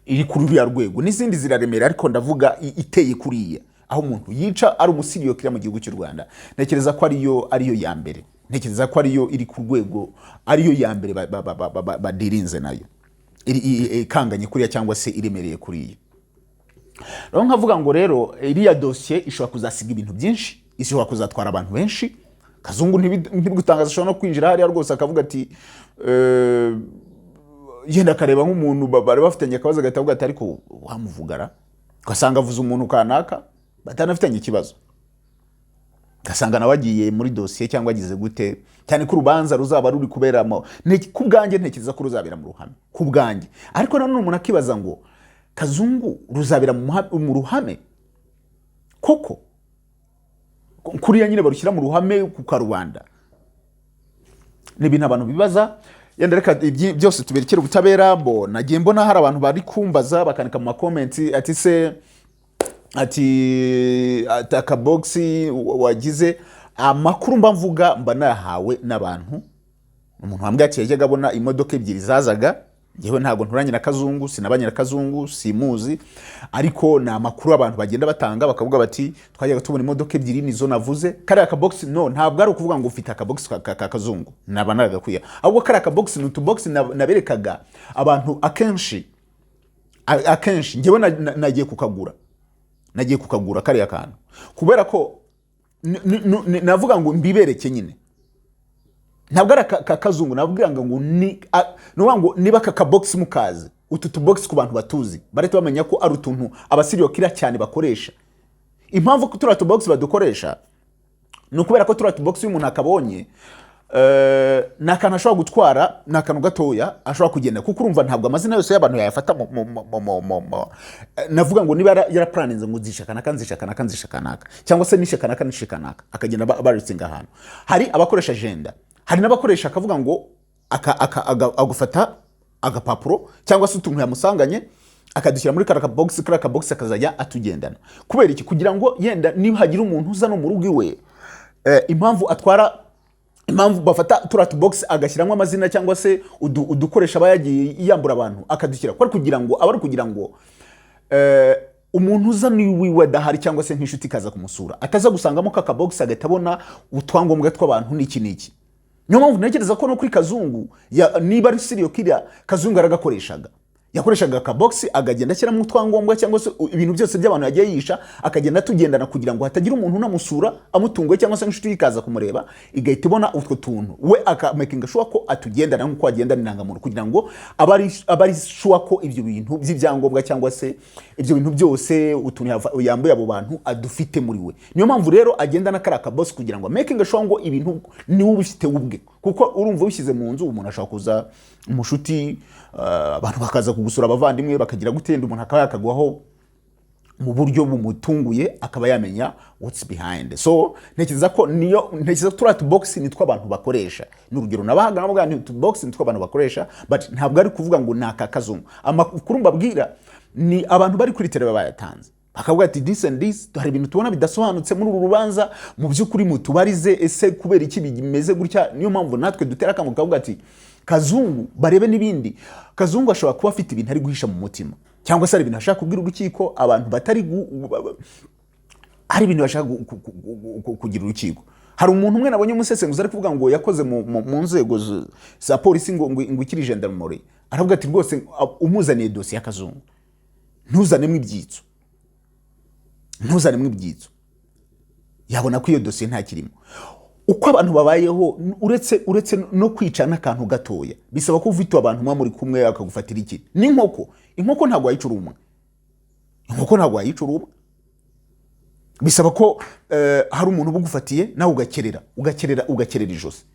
iri kuri ruriya rwego. N'izindi ziraremera, ariko ndavuga iteye kuriya, aho umuntu yica ari umu serial killer mu gihugu cy'u Rwanda, ntekereza ko ariyo ya mbere, ntekereza ko ariyo iri ku rwego, ariyo ya mbere badirinze nayo ikanganye kuriya cyangwa se iremereye kuriya. Rero nkavuga ngo rero iriya dosiye ishobora kuzasiga ibintu byinshi, ishobora kuzatwara abantu benshi. Kazungu ntibigutangaza, ashobora no kwinjira hariya rwose akavuga ati yenda akareba nk'umuntu bari bafitanye akabazo, agahita avuga ati ariko wamuvugara, ugasanga avuze umuntu kanaka batanafitanye ikibazo, ugasanga nawe agiye muri dosiye cyangwa agize gute, cyane ko urubanza ruzaba ruri kuberamo. Ku bwanjye ntekereza ko ruzabera mu ruhame, ku bwanjye. Ariko nanone umuntu akibaza ngo Kazungu ruzabera mu ruhame koko, kuriya nyine barushyira mu ruhame ku karubanda? Ni ibintu abantu bibaza. Yenda reka byose tuberekere ubutabera. Bo nagiye mbona hari abantu bari kumbaza, bakandika mu ma comments ati se ati akabogisi wagize amakuru, mba mvuga mba nayahawe n'abantu. Umuntu wambwiye ati yajyaga abona imodoka ebyiri zazaga. Njyewe ntabwo nturanye na Kazungu, sinabanye na Kazungu, simuzi, ariko ni amakuru abantu bagenda batanga, bakavuga bati twajyaga tubona imodoka ebyiri, nizo navuze. Kariya kabogisi, no ntabwo ari ukuvuga ngo ufite akabogisi ka Kazungu, naba naragakwiye, ahubwo kariya kabogisi ni utubogisi naberekaga abantu akenshi. Akenshi njyewe nagiye kukagura, nagiye kukagura kariya kantu, kubera ko navuga ngo mbibereke nyine, ntabwo ari aka Kazungu. Nabwira ngo ni ukuvuga ngo niba aka kabogisi mukazi, utu tubogisi ku bantu batuzi barahita bamenya ko ari utuntu aba serial killer cyane bakoresha. Impamvu ko turiya tubogisi badukoresha ni ukubera ko turiya tubogisi iyo umuntu akabonye, Ni akantu ashobora gutwara, ni akantu gatoya ashobora kugenda, kuko urumva ntabwo amazina yose y'abantu yayafata mu navuga ngo niba yarapuraninze ngo nzisha kanaka, nzisha kanaka, nzisha kanaka, cyangwa se nishe kanaka, nishe kanaka, akagenda baritsinga ahantu. Hari abakoresha agenda, hari n'abakoresha akavuga ngo agafata agapapuro cyangwa se utuntu yamusanganye, akadushyira muri kariya kabogisi, kariya kabogisi akazajya atugendana. Kubera iki? Kugira ngo yenda niba hagira umuntu uza no mu rugo iwe, impamvu atwara, impamvu bafata turiya tubogisi agashyiramo amazina cyangwa se udukoresho aba yagiye yambura abantu akadushyira ko ari kugira ngo aba ari kugira ngo umuntu uza n'iwiwe adahari cyangwa se nk'inshuti ikaza kumusura, ataza gusangamo ka kabogisi agahita abona utwangombwa tw'abantu n'iki n'iki. Niyo mpamvu ntekereza ko no kuri Kazungu niba ari serial killer, Kazungu yaragakoreshaga, yakoreshaga akabogisi akagenda ashyiramo utwangombwa cyangwa se ibintu byose by'abantu yagiye yisha, akagenda atugendana kugira ngo hatagira umuntu unamusura amutunguye cyangwa se inshuti ye ikaza kumureba igahita ibona utwo tuntu, we akamakinga sure ko atugendana nk'uko agendana indangamuntu, kugira ngo abe ari sure ko ibyo bintu by'ibyangombwa cyangwa se ibyo bintu byose, utuntu yambuye abo bantu, adufite muri we. Niyo mpamvu rero agendana kariya kabogisi kugira ngo making sure ngo ibintu niwe ubifite ubwe, kuko urumva ubishyize mu nzu, umuntu ashobora kuza, umushuti, abantu bakaza kugusura, abavandimwe bakagira gutenda, umuntu akaba yakagwaho mu buryo bumutunguye, akaba yamenya what's behind. So ntekereza ko niyo, ntekereza ko turiya tubogisi nitwo abantu bakoresha. Ni urugero nabahaga, navuga nti utubogisi nitwo abantu bakoresha, but ntabwo ari kuvuga ngo ni aka Kazungu. Amakuru mbabwira ni abantu bari kuri terrain bayatanze, bakavuga ati this and this, hari ibintu tubona bidasobanutse muri uru rubanza, mu by'ukuri mutubarize, ese kubera iki bimeze gutya? Niyo mpamvu natwe dutera akangu kavuga ati Kazungu barebe n'ibindi. Kazungu ashobora kuba afite ibintu ari guhisha mu mutima, cyangwa se hari ibintu ashaka kubwira urukiko abantu batari hari ibintu bashaka kugira urukiko. Hari umuntu umwe nabonye umusesenguzi ari kuvuga ngo yakoze mu nzego za polisi, ngo ikiri gendarmerie, aravuga ati rwose umuzaniye dosiye ya Kazungu, ntuzanemo ibyitso, ntuzanemo ibyitso, yabona ko iyo dosiye ntakirimo. Uko abantu babayeho, uretse no kwica n'akantu gatoya, bisaba ko ufite abantu muba muri kumwe akagufatira iki. N'inkoko, inkoko ntabwo wayicura umwe, inkoko ntabwo wayicura umwe. Bisaba ko hari umuntu ubugufatiye, nawe ugakerera, ugakerera, ugakerera ijosi.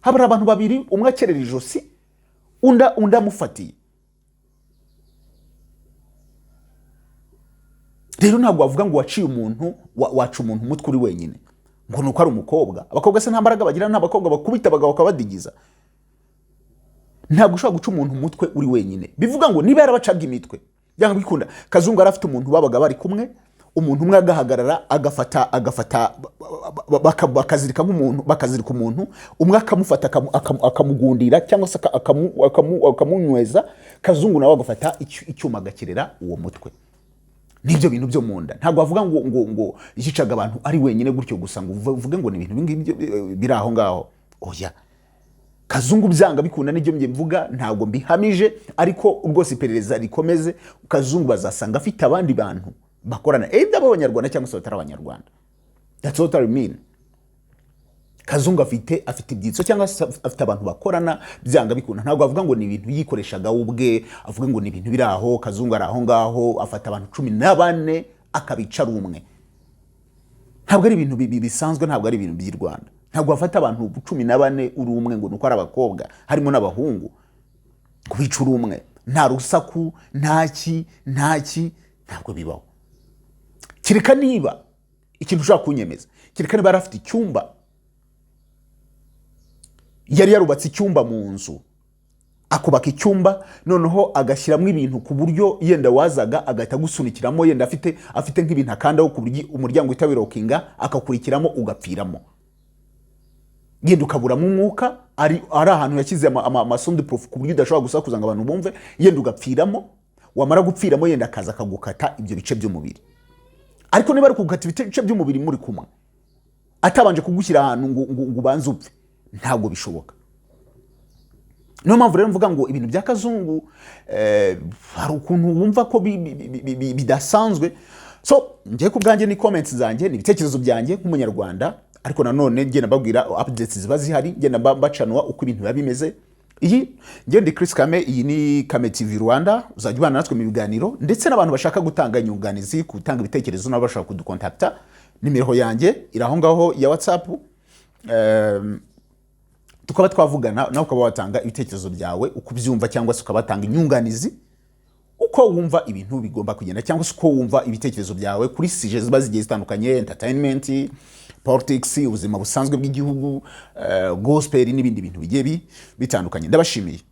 Haba hari abantu babiri, umwe akerera ijosi, undi amufatiye. Rero ntabwo wavuga ngo waciye umuntu, waca umuntu umutwe uri wenyine ngo ni uko ari umukobwa. Abakobwa se nta mbaraga bagira? Nta bakobwa bakubita abagabo bakabadigiza? Ntabwo ushobora guca umuntu umutwe uri wenyine. Bivuga ngo niba yarabacaga imitwe, byanga bikunda Kazungu yari afite umuntu babaga bari kumwe, umuntu umwe agahagarara, agafata bakazirika nk'umuntu, bakazirika umuntu umwe, akamufata, akamugundira cyangwa se akamunyweza. Kazungu nawe agafata icyuma agakirira uwo mutwe. N'ibyo bintu byo mu nda, ntabwo wavuga ngo yicaga abantu ari wenyine gutyo gusa, ngo uvuge ngo ni ibintu ibingibi biri aho ngaho. Oya, Kazungu byanga bikunda, n'ibyo njye mvuga ntabwo mbihamije, ariko rwose iperereza rikomeze. Kazungu bazasanga afite abandi bantu bakorana, either b'Abanyarwanda cyangwa se batari Abanyarwanda. That's what I mean. Kazungu afite ibyitso cyangwa se afite abantu bakorana, byanga bikunda. Ntabwo avuga ngo ni ibintu yikoreshaga we ubwe, avuga ngo ni ibintu biri aho. Kazungu ari aho ngaho afata abantu 14 akabica ari umwe. Ntabwo ari ibintu bisanzwe, ntabwo ari ibintu by'i Rwanda. Ntabwo wafata abantu 14 uri umwe ngo ni uko ari abakobwa, harimo n'abahungu, kubica uri umwe, nta rusaku, nta ki, nta ki, ntabwo bibaho. Kereka niba ikintu ushobora kunyemeza, kereka niba yari afite icyumba, yari yarubatse icyumba mu nzu, akubaka icyumba, noneho agashyiramo ibintu ku buryo yenda wazaga agahita agusunikiramo, yenda afite nk'ibintu akandaho ku buryo umuryango uhita wirokinga, akakurikiramo ugapfiramo, yenda ukaburamo umwuka, ari ahantu yashyize ama sound proof ku buryo udashobora gusakuza ngo abantu bumve, yenda ugapfiramo. Wamara gupfiramo, yenda akaza akagukata ibyo bice by'umubiri. Ariko niba ari kugukata ibice by'umubiri muri kumwe, atabanje kugushyira ahantu ngo ubanze upfe, ntabwo bishoboka. Niyo mpamvu rero mvuga ngo ibintu bya Kazungu, hari ukuntu wumva ko bidasanzwe. So njye ku bwanjye, ni comments zanjye, ni ibitekerezo byanjye nk'Umunyarwanda, ariko nanone ngenda mbabwira updates ziba zihari, ngenda mbacanwa uko ibintu biba bimeze. Iyi njye ndi Chris Kame, iyi ni Kame TV Rwanda. Uzajya ubana natwe mu biganiro, ndetse n'abantu bashaka gutanga inyunganizi, gutanga ibitekerezo, nabo bashaka kudukontakta, nimero yanjye iri aho ngaho ya WhatsApp. Tukaba twavugana nawe, ukaba watanga ibitekerezo byawe uko ubyumva, cyangwa se ukaba watanga inyunganizi uko wumva ibintu bigomba kugenda, cyangwa se uko wumva ibitekerezo byawe kuri sujet ziba zigiye zitandukanye: entertainment, politics, ubuzima busanzwe bw'igihugu, gospel n'ibindi bintu bigiye bitandukanye. Ndabashimiye.